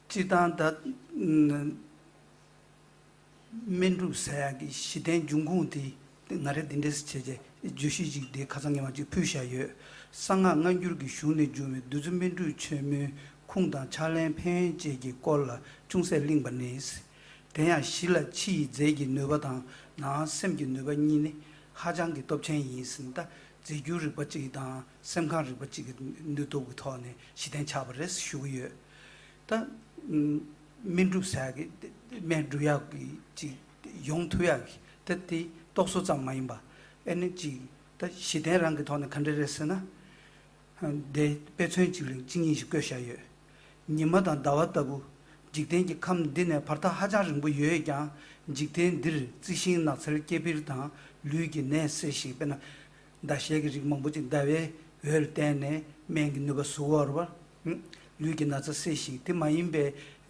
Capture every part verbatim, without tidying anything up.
སྤྱིར་བཏང་ད་ཨ་སྨན་སྒྲུབ་ཟེར་ཡག་གི་གཞི་རྟེན་འབྱུང་ཁུངས་དེ་ང་རས་འདི་འདྲས་བྱས་རྗེས་བརྗོད་གཞི་ཅིག་དེ་ཁ་སང་ཉི་མ་ཅིག་ཕུལ་བཞག་ཡོད། གསང་སྔགས་སྔ་འགྱུར་གྱི་གཞུང་ནས་བྱུང་བའི་བདུད་རྩི་སྨན་སྒྲུབ་ཆེན་མོའི་ཁུངས་དང་ཕྱག་ལེན་ཕན་ཡོན་བཅས་ཀྱི་སྐོར་ལ་ཅུང་ཟད་གླེངས་པ་ནི། དེ་ཡང་ཞི་ལ་ཕྱི་ཡི་རྫས་ཀྱི་ནུས་པ་དང་ནང་སེམས་ཀྱི་ནུས་པ་གཉིས་ནི་ཧ་ཅང་གི་སྟོབས་ཆེན་ཡིན་ཟེར་ནས། ད་རྫས་འགྱུར་རིག་པ་གཅིག་དང་སེམས་ཁམས་རིག་པ་གཅིག་གི་ནུས་སྟོབས་ཀྱི་ཐོག་ནས་གཞི་རྟེན་ཆགས་པ་རེད་ཞུ་གི་ཡོད། ད་ཨ་སྨན་སྒྲུབ་ཟེར་ཡག་གི་སྨན་སྒྲུབ་ཡག་གི་ཅིག་ཡོང་ཐུབ་ཡག་གི་ད་དེ་རྟོག་བཟོ་ཙམ་མ་ཡིན་པ། ཨ་ནི་ཅིག་ད་གཞི་རྟེན་རང་གི་ཐོག་ནས་ག་འདྲ་རེད་ཟེར་ན། དེ་དཔེ་མཚོན་གཅིག་ལ་གཅིག་གཉིས་ཤིག་བཀོད་བཞག་ཡོད། ཉི་མ་དང་ཟླ་བ་ལྟ་བུ། འཇིག་རྟེན་གྱི་ཁམས་འདི་ནས་བར་ཐག་ཧ་ཅང་རིང་པོ་ཡོད་ཀྱང་། འཇིག་རྟེན་འདིར་རྩི་ཤིང་ནགས་ཚལ་སྐྱེ་འཕེལ་དང་ལུས་ཀྱི་ནད་སེལ་ཞིང་། དཔེར་ན། ཟླ་ཤེལ་གྱི་རིགས་མང་པོ་ཅིག་ཟླ་བའི་འོད་ལ་བརྟེན་ནས་སྨན་གྱི་ནུས་པ་གསོ་བར་བ། ལུས་ཀྱི་ན་ཚ་སེལ་ཞིང་། དེ་མ་ཡིན་པའི་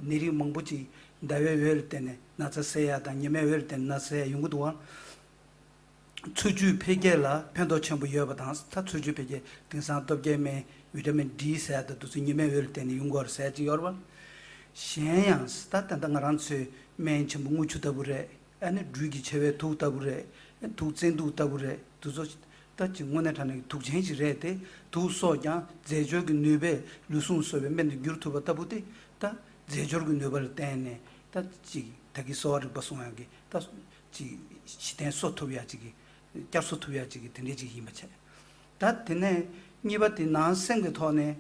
ནད་རིགས་མང་པོ་ཅིག་ཟླ་བའི་འོད་ལ་བརྟེན་ནས་ན་ཚ་སེལ་ཡག་དང་ཉི་མའི་འོད་ལ་བརྟེན་ནས་ན་ཚ་སེལ་ཡག་ཡོང་གི་འདུག་བ། འཚོ་བཅུད་འཕེལ་རྒྱས་ལ་ཕན་ཐོགས་ཆེན་པོ་ཡོད་པ་དང་། ད་འཚོ་བཅུད་འཕེལ་རྒྱས་དེང་སང་སྟོབས་རྒྱལ་སྨན་ཝི་ཊ་མིན་ཌི་ཟེར་ཡག་དང་དེ་ཚོ་ཉི་མའི་འོད་ལ་བརྟེན་ནས་ཡོང་གི་ཡོད་རེད་ཟེར་ཡག་ཅིག་ཡོད་རེད་བ། གཞན་ཡང་ད་ད་ལྟ་ང་རང་ཚོའི་སྨན་ཆེན་པོ་དངུལ་ཆུ་ལྟ་བུ་རེད། ཨ་ནི་སྦྲུལ་གྱི་མཆེ་བའི་དུག་ལྟ་བུ་རེད། དུག་བཙན་དུག་ལྟ་བུ་རེད། དེ་ཚོ་ད་ཅིག་དངོས་གནས་དྲང་གནས་ཀྱི་དུག་ཅན་ཞིག་རེད་དེ། དུག་གསོག་ཀྱང་རྫས་སྦྱོར་གྱི་ནུས་པས་ལུས་ཟུངས་གསོ་བའི་སྨན་དུ་འགྱུར་ཐུབ་པ་ལྟ་བུ་དེ། ད་རྫས་སྦྱོར་གྱི་ནུས་པ་ལ་བརྟེན་ནས་ད་ཅིག་ད་གིན་གསོ་བ་རིག་པ་གསུང་ཡག་གི་ད་ཅིག་གཞི་རྟེན་གསོ་ཐུབ་ཡག་ཅིག་གི་བསྐྱར་གསོ་ཐུབ་ཡག་ཅིག་གི་དེ་འདྲས་ཅིག་ཡིན་པ་བྱས། ད་དེ་ནས་གཉིས་པ་དེ་ནང་སེམས་ཀྱི་ཐོག་ནས་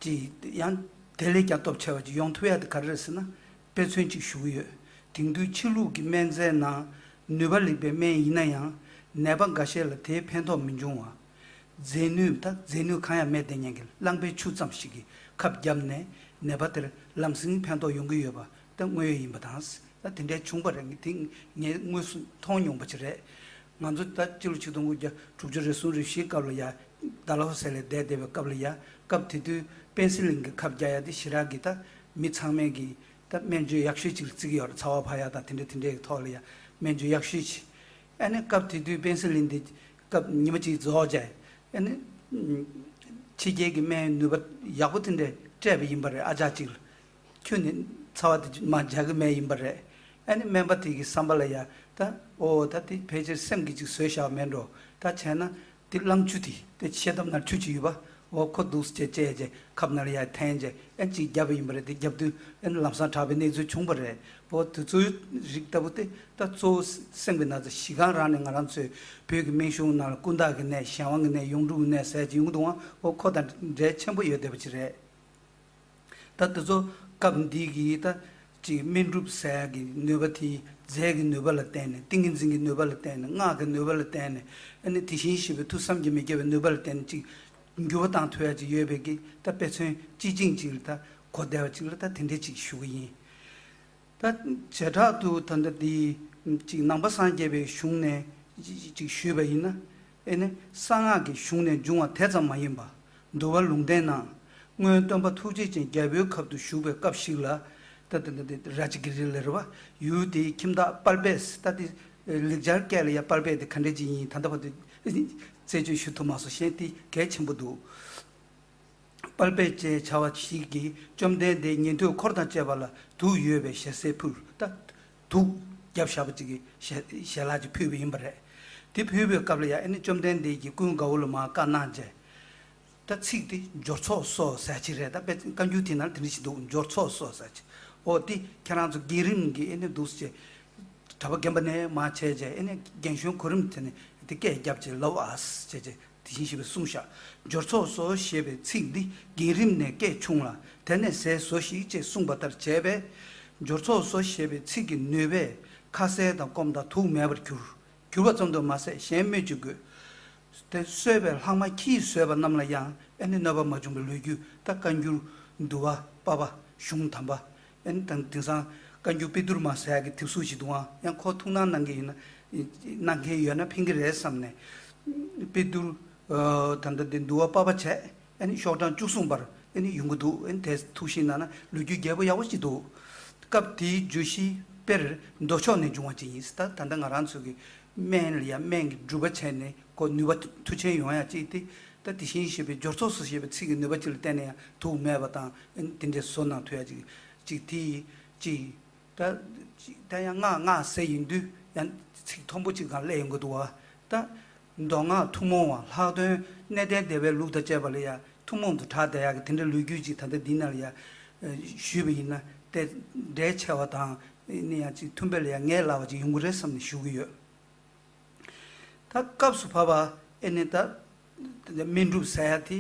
ཅིག་ཡང་དེ་ལས་ཀྱང་སྟོབས་ཆེ་བ་ཅིག་ཡོང་ཐུབ་ཡག་དེ་ག་རེ་རེད་ཟེར་ན། དཔེ་མཚོན་ཅིག་ཞུ་གི་ཡོད། དེང་དུས་ཕྱི་ལུགས་ཀྱི་སྨན་རྫས་ནང་ནུས་པ་ལེགས་པའི་སྨན་ཡིན་ན་ཡང་། ནད་པ་འགའ་ཤས་ལ་དེའི་ཕན་ཐོགས་མི་འབྱུང་བ། རྫས་ནུས་ད་རྫས་ནུས་གང་ཡང་མེད་དེ་ཉན་གྱི་རླངས་པའི་ཆུ་ཙམ་ཞིག་གིས་ཁབ་བརྒྱབ་ནས་ནད་པ་དེར་ལམ་སེང་ཕན་ཐོགས་ཡོང་གི་ཡོད་པ་ད་དངོས་ཡོད་ཡིན་པ་དང་། ད་དེ་འདྲའི་བྱུང་བ་རེད། དེ་ངས་དངོས་སུ་མཐོང་མྱོང་པ་ཅིག་རེད། ང་ཚོ་ད་སྤྱི་ལོ་ཆིག་སྟོང་དགུ་བརྒྱ་དྲུག་ཅུ་རེ་གསུམ་རེ་བཞིའི་སྐབས་ལ་ཡ། ཌལ་ཧོ་སི་ལ་བསྡད་བསྡད་པའི་སྐབས་ལ་ཡ། སྐབས་དེ་དུས་པེན་སི་ལིན་གྱི་ཁབ་རྒྱག་ཡ་དེ་ཞེ་དྲག་གི་ད་མི་ཚང་མས་གི་ད་སྨན་བཅོས་ཡག་ཤོས་ཅིག་ལ་བརྩི་གི་ཡོད་རེད། ཚ་བ་འཕར་ཡ་དང་དེ་འདྲ་དེ་འདྲའི་ཐོག་ལ་ཡ་སྨན་བཅོས་ཡག་ཤོས་ཅིག་ཨ་ནི་སྐབས་དེ་དུས་པེན་སི་ལིན་དེ་སྐབས་ཉི་མ་གཅིག་རྫོགས་རྗེས། ཨ་ནི་ཕྱི་རྒྱལ་གྱི་སྨན་ནུས་པ་ཡག་པོ་དེ་འདྲ་སྤྲད་པ་ཡིན་པ་རེད། ཨ་ཅག་ཅིག་ལ། ཁྱོད་ནི་ཚ་བ་དེ་མ་རྒྱག་གི་མེད་ཡིན་པ་རེད། ཨ་ནི་སྨན་པ་དེ་གི་བསམ་པ་ལ་ཡ། ད་ཨོ་ད་དེ་ཕལ་ཆེར་སེམས་ཀྱིས་ཅིག་བཟོས་བཞག་མེད་འགྲོ། ད་བྱས་ན་དེ་རླངས་ཆུ་དེ་དེ་ཤེལ་དམ་ནང་ཆུ་ཅིག་ཡོད་པ། ཨོ་ཁོ་འདུག་སེ་བྱས་བྱས་ཁབ་ནང་ལ་ཡ་འཐེན་བྱས་ཨ་ཅིག་བརྒྱབ་པ་ཡིན་པ་རེད། དེ་བརྒྱབ་དུས་ཨ་ནི་ལམ་སང་དྲག་པའི་གནས་ཚུལ་བྱུང་བ་རེད། ཨོ་དེ་ཚོའི་རིགས་ལྟ་བུ་དེ་ད་གཙོ་བོ་སེམས་ཀྱི་ན་ཚ་ཞི་གང་རང་ནས་ང་རང་ཚོའི་བོད་ཀྱི་སྨན་གཞུང་ནང་ལ་ཀུན་བརྟགས་ཀྱི་ནད། གཞན་དབང་གི་ནད། ཡོངས་གྲུབ་ཀྱི་ནད་ཟེར་གྱི་ཡོང་གི་འདུག་ཨང་། ཨོ་ཁོ་དང་འབྲེལ་ཆེན་པོ་ཡོད་བསྡད་པ་ཅིག་རེད། ད་དེ་ཚོ་སྐབས་འདི་གི་ད་ཅིག་སྨན་སྒྲུབ་ཟེར་ཡག་གི་ནུས་པ་དེ་རྫས་ཀྱི་ནུས་པ་ལ་བརྟེན་ནས། ཏིང་ངེ་འཛིན་གྱི་ནུས་པ་ལ་བརྟེན་ནས། སྔགས་ཀྱི་ནུས་པ་ལ་བརྟེན་ནས། ཨ་ནི་དེ་བཞིན་གཤེགས་པའི་ཐུགས་བསམ་གྱིས་མི་ཁྱབ་པའི་ནུས་པ་ལ་བརྟེན་ནས་ཅིག་འགྱུར་བ་བཏང་ཐུབ་ཡག་ཅིག་ཡོད་པའི་གི་ད་དཔེ་མཚོན་སྤྱི་བྱིངས་ཅིག་ལ་ད་གོ་བདེ་བ་ཅིག་ལ་ད་དེ་འདྲས་ཅིག་ཞུ་གི་ཡིན། ད་བྱེ་བྲག་ཏུ་ད་ལྟ་འདི་ཅིག་ནང་པ་སངས་རྒྱས་པའི་གཞུང་ནས་ཅིག་ཞུས་པ་ཡིན་ན། ཨེ་ནི་གསང་སྔགས་ཀྱི་གཞུང་ནས་འབྱུང་བ་དེ་ཙམ་མ་ཡིན་པ། འདུལ་བ་ལུང་བསྟན་ནང་སྔོན་སྟོན་པ་ཐུགས་རྗེ་ཅན་རྒྱལ་པོའི་ཁབ་ཏུ་བཞུགས་པའི་སྐབས་ཤིག་ལ། ད་ད་ད་ད་རཱ་ཇི་གི་རི་ལ་རེད་བ། ཡུལ་དེའི་ཁྱིམ་བདག་དཔལ་སྦས། ད་དེ་ལེགས་སྦྱར་སྐད་ལ་ཡ་དཔལ་སྦས་དེ་ག་འདྲས་ཅིག་ཡིན་ད་ལྟ་བར་དུ་རྩད་གཅོད་ཞུ་ཐུབ་མ་སོང་། གཞན་དེ་གལ་ཆེན་པོ་འདུག་དཔལ་སྦས་ཅེས་བྱ་བ་ཞིག་གིས་བཅོམ་ལྡན་འདས་ཉན་ཐོས་འཁོར་དང་བཅས་པ་ལ་དུག་ཡོད་པའི་ཞལ་ཟས་ཕུལ། ད་དུག་བརྒྱབ་བཞག་པ་ཅིག་གི་ཞལ་ཞལ་ལག་ཅིག་ཕུལ་བ་ཡིན་པ་རེད། དེ་ཕུལ་བའི་སྐབས་ལ་ཡང་ཨ་ནི་བཅོམ་ལྡན་འདས་ཀྱིས་ཀུན་དགའ་བོ་ལ་མར་བཀའ་གནང་རྗེས། ད་ཚིག་དེ་འབྱོར་ཚོགས་གསོག་ཟེར་ཅིག་རེད། ད་དཔེ་བཀའ་འགྱུར་དེ་ནང་དེ་འདྲ་ཞིག་འདུག་འབྱོར་ཚོགས་གསོག་ཟེར་ཅིག་ཨོ་དེ་ཁྱེད་རང་ཚོ་རྒན་རིམ་གྱི་ཨ་ནི་འདུག་སེ་གྲྭ་པ་རྒན་པ་ནས་མར་བྱས་རྗེས་ཨ་ནི་རྒན་གཞོན་གོ་རིམ་དེ་ནས་དེ་སྐད་བརྒྱབ་རྗེས་ལབ་ཨ་ཟེར་བྱས་རྗེས། དེ་བཞིན་གཤེགས་པས་གསུངས་བཞག་འབྱོར་ཚོགས་གསོག་ཞེས་པའི་ཚིག་འདི་རྒན་རིམ་ནས་སྐད་ཆུང་ལ་དེ་ནས་ཟས་ཟོ་ཞིག་ཅེས་གསུངས་པ་ལྟར་བྱས་པས། འབྱོར་ཚོགས་གསོག་ཞེས་པའི་ཚིག་གི་ནུས་པས་ཁ་ཟས་དང་སྐོམ་དང་དུག་མེད་པར་གྱུར། གྱུར་པ་ཙམ་དུ་མ་ཟད་གཞན་སྨོས་ཅི་དགོས། དེ་གསོས་པའི་ལྷག་མ་ཁྱིས་ཟོས་པ་རྣམས་ལ་ཡང་ཨ་ནི་གནོད་པ་མ་བྱུང་བའི་ལོ་རྒྱུས། ད་བཀའ་འགྱུར་འདུལ་བ་པ་པ་གཞུང་དམ་པ། ཨ་ནི་དང་དེང་སང་བཀའ་འགྱུར་དཔེ་བསྡུར་མ་ཟེར་ཡག་གི་དེབ་གཟུགས་ཤིག་འདུག་ཨང་། ཡང་ཁོ་ཐུགས་སྣང་གནང་གི་ཡིན་ན། གནང་མཁན་ཡོད་ན་ཕན་གི་རེད་བསམ་ནས། དཔེ་བསྡུར་ད་ལྟ་འདི་འདུལ་བ་པ་པ་བྱས། ཨ་ནི་ཤོག་གྲངས་བཅུ་གསུམ་པར་ཨ་ནི་ཡོང་གི་འདུག་ཨ་ནི་དེ་ཐུགས་ཞིབ་གནང་ན་ལོ་རྒྱུས་རྒྱས་པོ་ཡག་པོ་ཞིག་འདུག་སྐབས་དེའི་བརྗོད་གཞི་དཔེར་མདོ་ཕྱོགས་ནས་འབྱུང་བ་ཅིག་ཡིན། ད་ད་ལྟ་ང་རང་ཚོ་གི་སྨན་ལ་ཡང་སྨན་གྱི་སྒྲུབ་པ་བྱས་ནས་ཁོ་ནུས་པ་མཐུ་ཆེན་ཡོང་ཡག་ཅིག་དེ། ད་དེ་བཞིན་གཤེགས་པའི་སྦྱོར་ཚོགས་སུ་བཤད་པའི་ཚིག་གི་ནུས་པ་གཅིག་ལ་བརྟེན་ནས་ཡང་དུག་མེད་པ་དང་དེ་འདྲའི་བཟོ་གནང་ཐུབ་ཡ་ཅིག་ཅིག་དེ་ཅིག་ད་ཅིག་ད་ཡང་སྔགས་སྔགས་ཟེར་ཡིན་དུས་ཡང་ཚིག་མཐོན་པོ་ཅིག་སྒང་སླེབས་ཡོང་གི་འདུག་བ། ད་མདོ་སྔགས་ཐུན་མོང་བ་ལྷག་དོན་གནས་བརྟན་སྡེ་པའི་ལུགས་དང་བཅས་པ་ལ་ཡང་ཐུན་མོང་དུ་གྲགས་བསྡད་ཡག་གི་དེ་འདྲའི་ལོ་རྒྱུས་ཅིག་ད་ལྟ་འདི་ནང་ལ་ཡང་ཞུས་པ་ཡིན་ན་དེ་འབྲེལ་ཆེ་བ་དང་ནི་ཡང་ཅིག་མཐུན་པ་ལ་ཡང་ངེས་སླ་བ་ཅིག་ཡོང་གི་རེད་བསམ་ནས་ཞུ་གི་ཡོད། ད་སྐབས་སུ་བབ་པ་ཨེ་ནི་ད་སྨན་སྒྲུབ་ཟེར་ཡ་དེ་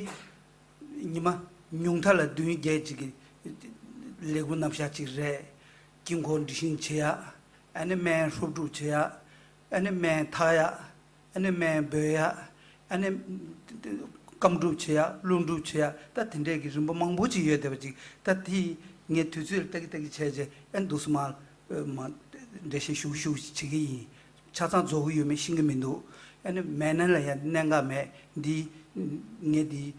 ཉི་མ་ཉུང་མཐའ་ལ་བདུན་བརྒྱད་ཅིག་གི་ལེགས་པོ་རྣམ་གཞག་ཅིག་རེད། དཀྱིལ་འཁོར་འབྲི་བཞེངས་བྱེད་ཡ། ཨ་ནི་སྨན་ཧྲུབ་སྒྲུབ་བྱེད་ཡ། ཨ་ནི་སྨན་འཐག་ཡ། ཨ་ནི་སྨན་འབོལ་ཡ། ཨ་ནི་སྐམ་སྒྲུབ་བྱེད་ཡ། རླུང་སྒྲུབ་བྱེད་ཡ། ད་དེ་འདྲས་ཀྱི་རིམ་པ་མང་པོ་ཅིག་ཡོད་བསྡད་པ་ཅིག་ད་དེ་ངས་དུས་ཚོད་ལ་ལྟ་གི་ལྟ་གི་བྱས་རྗེས་ཨ་ནི་འདུག་སེ་མར་མར་འགྲེལ་བཤད་ཞུ་ཞུ་བྱེད་ཀྱི་ཡིན། ཆ་ཚང་རྫོགས་ཀྱི་ཡོད་མེད་ཤེས་ཀྱི་མི་འདུག་ཨ་ནི་མེད་ན་ལ་ཡང་གནད་འགག་མེད། འདི་ངས་འདི་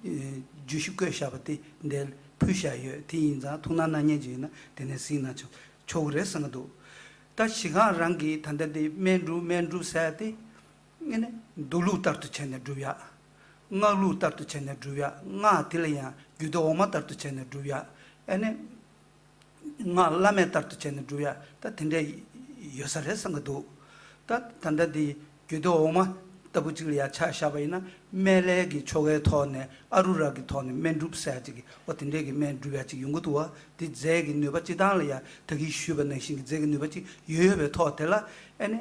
བརྗོད་གཞི་བཀོད་བཞག་པ་དེ་འདིར་ཕུལ་བཞག་ཡོད། དེ་ཡིན་ཙང་ཐུགས་སྣང་གནང་མཁན་ཅིག་ཡོད་ན་དེ་ནས་གཟིགས་གནང་ཆོག་ཆོག་གི་རེད་བསམ་གྱི་འདུག་ད་གཞི་གང་རང་གིས་ད་ལྟ་འདི་སྨན་སྒྲུབ་སྨན་སྒྲུབ་ཟེར་ཡ་དེ་ཨ་ནི་མདོ་ལུགས་ལྟར་དུ་བྱས་ནས་སྒྲུབ་ཡ། སྔགས་ལུགས་ལྟར་དུ་བྱས་ནས་སྒྲུབ་ཡ། སྔགས་དེ་ལ་ཡང་རྒྱུད་སྡེ་འོག་མ་ལྟར་དུ་བྱས་ནས་སྒྲུབ་ཡ། ཨ་ནི། སྔགས་བླ་མེད་ལྟར་དུ་བྱས་ནས་སྒྲུབ་ཡ་ད་དེ་འདྲ་ཡོད་ས་རེད་བསམ་གྱི་འདུག་ད་ད་ལྟ་འདི་རྒྱུད་སྡེ་འོག་མ་ལྟ་བུ་གཅིག་ལ་ཡ་ཆ་བཞག་པ་ཡིན་ན་སྨན་བླའི་གི་ཆོ་གའི་ཐོག་ནས་ཨ་རུ་ར་གི་ཐོག་ནས་སྨན་སྒྲུབ་ཟེར་ཡ་ཅིག་གི་འོ་དེ་འདྲའི་གི་སྨན་སྒྲུབ་ཡ་ཅིག་ཡོང་གི་འདུག་བ། དེ་རྫས་ཀྱི་ནུས་པ་སྤྱི་བཏང་ལ་ཡ་ད་གིན་ཞུས་པ་ནང་བཞིན་གྱི་རྫས་ཀྱི་ནུས་པ་ཅིག་ཡོད་ཡོད་པའི་ཐོག་དེ་ལ་ཨ་ནི།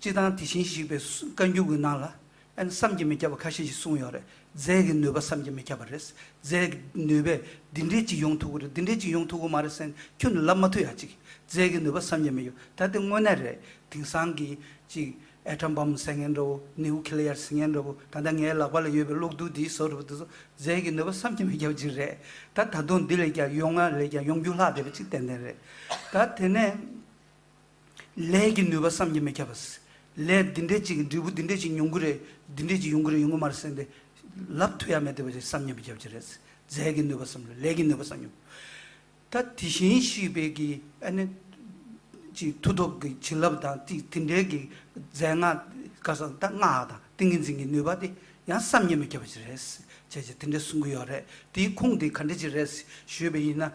སྤྱིར་བཏང་དེ་བཞིན་གཤེགས་པའི་བཀའ་འགྱུར་གྱི་ནང་ལ་ཨ་ནི་བསམ་གྱིས་མི་ཁྱབ་པ་ཁ་ཤས་ཤིག་གསུངས་ཡོད་རེད། རྫས་ཀྱི་ནུས་པ་བསམ་གྱིས་མི་ཁྱབ་པ་རེད། རྫས་ཀྱི་ནུས་པས་འདི་འདྲས་ཅིག་ཡོང་ཐུབ་ཀྱི་རེད། འདི་འདྲས་ཅིག་ཡོང་ཐུབ་ཀྱི་མ་རེད་ཟེར་ནས་ཁྱོན་ནས་ལབ་མ་ཐུབ་ཡ་ཅིག་རྫས་ཀྱི་ནུས་པ་བསམ་གྱིས་མི་ཁྱབ། ད་དེ་དངོས་གནས་རེད། དེང་སང་གི་ཅིག་ཨེ་ཊམ་བྷོམ་ཟེར་མཁན་འདྲ་བོ། ནིའུ་ཁི་ལི་ཡར་ཟེར་མཁན་འདྲ་བོ། ད་ལྟ་ངའི་ལག་པ་ལ་ཡོད་པའི་གློག་རྡུལ་འདིའི་བཟོ་འདྲ་བོ་འདི་ཚོ་རྫས་ཀྱི་ནུས་པ་བསམ་གྱིས་མི་ཁྱབ་ཅིག་རེད། ད་ད་དུང་འདི་ལས་ཀྱང་ཡོང་ང་ལས་ཀྱང་ཡོང་རྒྱུ་ལྷག་བསྡད་པ་ཅིག་ཏན་ཏན་རེད། ད་དེ་ནས། ལས་ཀྱི་ནུས་པ་བསམ་གྱིས་མི་ཁྱབ་པ། ལས་འདི་འདྲས་ཅིག་གི་འབྲས་བུ་འདི་འདྲས་ཅིག་ཡོང་གི་རེད། འདི་འདྲས་ཅིག་ཡོང་གི་རེད་ཡོང་གི་མ་རེད་ཟེར་ཏེ། ལབ་ཐུབ་ཡ་མེད་བསྡད་པ་ཅིག་བསམ་གྱིས་མི་ཁྱབ་ཅིག་རེད། རྫས་ཀྱི་ནུས་པ་བསམ་ལ་ལས་ཀྱི་ནུས་པ་བསམ་གྱིས། ད་དེ་བཞིན་གཤེགས་པའི་གི་ཨ་ནི། ཅིག་མཐུ་སྟོབས་ཀྱི་བྱིན་རླབས་དང་ཏི་དེ་འདྲའི་གི་རྫས་སྔགས་ཁ་སང་ད་སྔགས་དང་ཏིང་ངེ་འཛིན་གྱི་ནུས་པ་དེ་ཡང་བསམ་གྱིས་མི་ཁྱབ་པ་ཅིག་རེད། བྱས་བྱས་དེ་འདྲ་གསུང་གི་ཡོད་རེད། དེའི་ཁུངས་དེ་ག་འདྲ་ཅིག་རེད་ཞུས་པ་ཡིན་ན།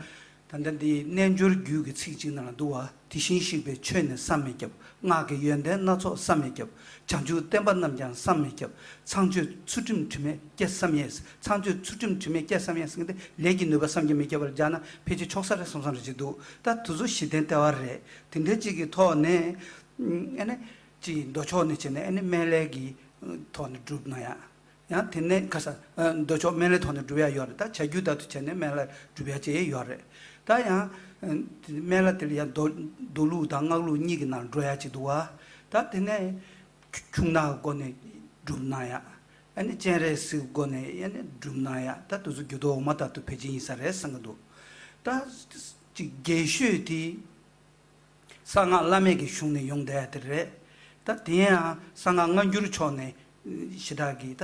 ད་ལྟ་འདི་རྣལ་འབྱོར་རྒྱུད་ཀྱི་ཚིག་ཅིག་ནང་ལ་འདུག་བ། དེ་བཞིན་གཤེགས་པའི་ཆོས་ནི་བསམ་མི་ཁྱབ། སྔགས་ཀྱི་ཡོན་ཏན་སྣ་ཚོགས་བསམ་མི་ཁྱབ། བྱང་ཆུབ་བསྟན་པ་རྣམས་ཀྱང་བསམ་མི་ཁྱབ། ཚངས་སྤྱོད་ཚུལ་ཁྲིམས་དྲི་མེད་བསྐྱེད་བསམ་ཡས། ཚངས་སྤྱོད་ཚུལ་ཁྲིམས་དྲི་མེད་བསྐྱེད་བསམ་ཡས་ཟེར་མཁན་དེ་ལས་ཀྱི་ནུས་པ་བསམ་གྱིས་མི་ཁྱབ་པར་སྦྱར་ན་ཕལ་ཆེར་ཆོག་ས་རེད་བསམ་བསམ་རེ་ཅིག་འདུག་ད་དེ་ཚོ་གཞི་རྟེན་ལྟེ་བ་རེད། དེ་འདྲ་ཅིག་གི་ཐོག་ནས་ཨ་ནི་ཅིག་མདོ་ཕྱོགས་ནས་བྱས་ནས་ཨ་ནི་སྨན་བླའི་གི་ཐོག་ནས་བསྒྲུབས་ན་ཡང་། ཡང་དེ་ནས་ཁ་ས་མདོ་ཕྱོགས་སྨན་བླའི་ཐོག་ནས་སྒྲུབ་ཡ་ཡོད་རེད། ད་བྱ་རྒྱུད་ལྟར་དུ་བྱས་ནས་སྨན་བླ་སྒྲུབ་ཡ་བཅས་ཡོད་རེད། ད་ཡང་སྨན་བླ་དེ་ལ་ཡང་མདོ་མདོ་ལུགས་དང་སྔགས་ལུགས་གཉིས་ཀྱི་ནང་འགྲོ་ཡ་ཅིག་འདུག་བ། ད་དེ་ནས་ཁྱུང་ནག་གི་སྒོ་ནས་སྒྲུབ་ན་ཡ། ཨ་ནི་སྤྱན་རས་གཟིགས་སྒོ་ནས་ཨ་ནི་སྒྲུབ་ན་ཡ། ད་དེ་ཚོ་རྒྱུད་སྡེ་འོག་མ་ལྟར་དུ་ཕལ་ཆེར་ཡིན་ས་རེད་བསམ་གྱི་འདུག་ད་ཅིག་རྒྱས་ཤོས་དེ། གསང་སྔགས་བླ་མེད་ཀྱི་གཞུང་ནས་ཡོང་བསྡད་དེ་རེད། ད་དེ་ཡང་གསང་སྔགས་སྔ་འགྱུར་ཕྱོགས་ནས་ཞེ་དྲག་གི་ད་